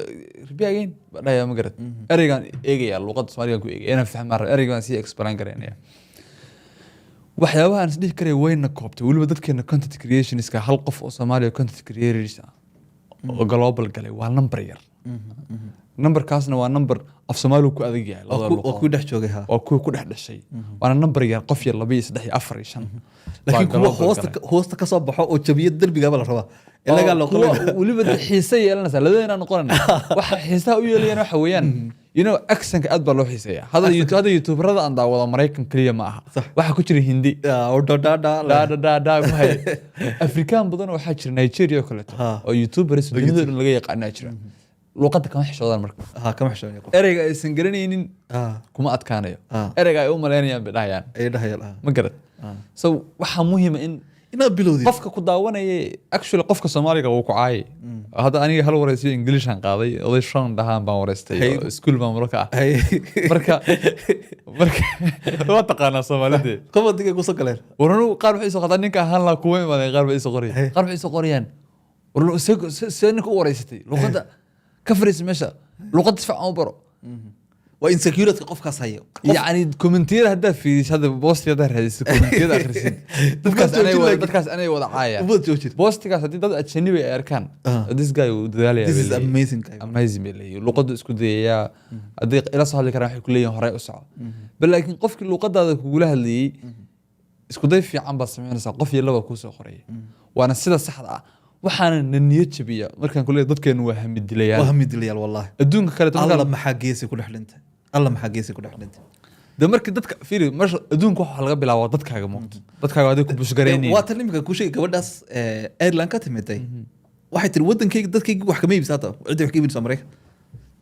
"Repeat again," baan dhahayaa, ma garad. Ereygaan eegaya, luuqadda Soomaaligan ku eegaya inaan fahmaan rabo. Ereyga baan sii explain garaynaya. Waxyaabaha aan isdhihi karaya wayna koobtay, weliba dadkeena content creationska, hal qof oo Soomaaliya content creators ah oo global galay waa number yar. Numberkaasna waa number af Soomaaligu ku adag yahay, labada oo luqadood. Ku dhex joogay, ha. Waa kuwa ku dhex dhashay, waana number yar, qof yar, laba iyo saddex iyo afar iyo shan Laakiin baa kuwa global hoosta galay. Hoosta ka soo baxo oo jabiya derbigaaba la rabaa ilagaa loo kuwa qalin. Weliba de xiise yeelanaysa labadeena noqonayna. Waxa xiisaha u yeelayana waxa weeyaan, accentka aad baa loo xiiseeya. Hadda youtuberada aan daawado Maraykan keliya ma aha, waxaa ku jira Hindi. Dha dha dha dha ku haya. Afrikaan badan oo waxaa jira, Nigeria oo kaleeto, oo youtubers dunida dhan laga yaqaanaa jira. Luuqadda kama xishoodaan marka. Ha, kama xishoonaya qof. Ereyga aysan garanaynin kuma adkaanayo. Ereyga ay u malaynayaan bay dhahayaan. Ay dhahayaan. Ma garad? So waxaa muhiima in inaad bilowdid. Qofka ku daawanaya, actually, qofka Soomaaliga wuu ku caayay. Hadda aniga hal wareysiyo English-an qaaday, oday Sean dhahaan baan wareystay, oo iskuul baan muro ka ah. Marka waa taqaanaa Soomaalidee. Commentiga kusoo galeen. Waranu qaar waxay soo qataan ninka ahaan lahaa kuwa imaadeen, qaar bay isoo qorayaan. Qaar waxay soo qorayaan, war see ninka u wareysatay, luqadda ka fariisa meesha, luqadda si fiican u baro. Waa insecurity qofkaas hayo. Yacni commentiyada haddaa fiirisid, hadda post-i haddaa raadisid, commentiyada akhrisid, dadkaas Uma anay joojin wada laakiin. Dadkaas anay wada caayaan. Uma joojin. Post-igaas haddii dad ajanabi ay arkaan, "This guy wuu dadaalaya," This bay is leeyihiin. Amazing guy. Amazing bay leeyihiin. Luqaddu isku dayayaa. Hadday ila soo hadli karaan, waxay ku leeyihin, "Horey u soco." Bal laakiin qofkii luqadaada kugula hadlayey, isku day fiican baad samaynaysaa, qof iyo laba kuu soo qoraya, waana sida saxda ah. Waxaana na niyad jabiya markaan ku leeyahay dadkeenu waa hamidilayaan. Waa hamidilayaal, wallahi. Adduunka kaleeto Alla, markaan maxaa geesi ku dhex dhintay? Alla, maxaa geesi ku dhex dhintay? De marka dadka fiiri, meesha adduunka waxaa laga bilaabaa dadkaaga muuqda, dadkaaga adig ku push-garaynayin. Waa tan imika kuu sheegay, gabadhaas Ireland ka timiday waxay tiri, "Wadankayga dadkayga wax kama iibisa." Hata cidda wax ka iibinaysa Maraykan.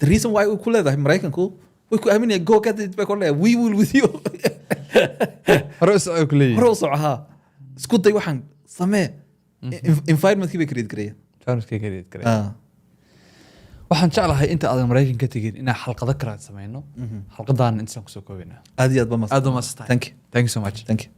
The reason why ku leedahay Maraykanku way ku aaminayaan, "Go get it," bay ku leedahay, "We will with you." Hore u soco ku leeyihin. Hore u soco, haa, isku day, waxaan samee. Environmentkii bay create gareeyeen. Environmentkay create gareeyeen. Waxaan jeclahay inta aadan Maraykan ka tegin inaan xalqado kale aan sameyno. Xalqadaan intaan kusoo koobina. Aad iyo aad ba. Aad ba mahadsantahay. Thank you. Thank you so much. Thank you.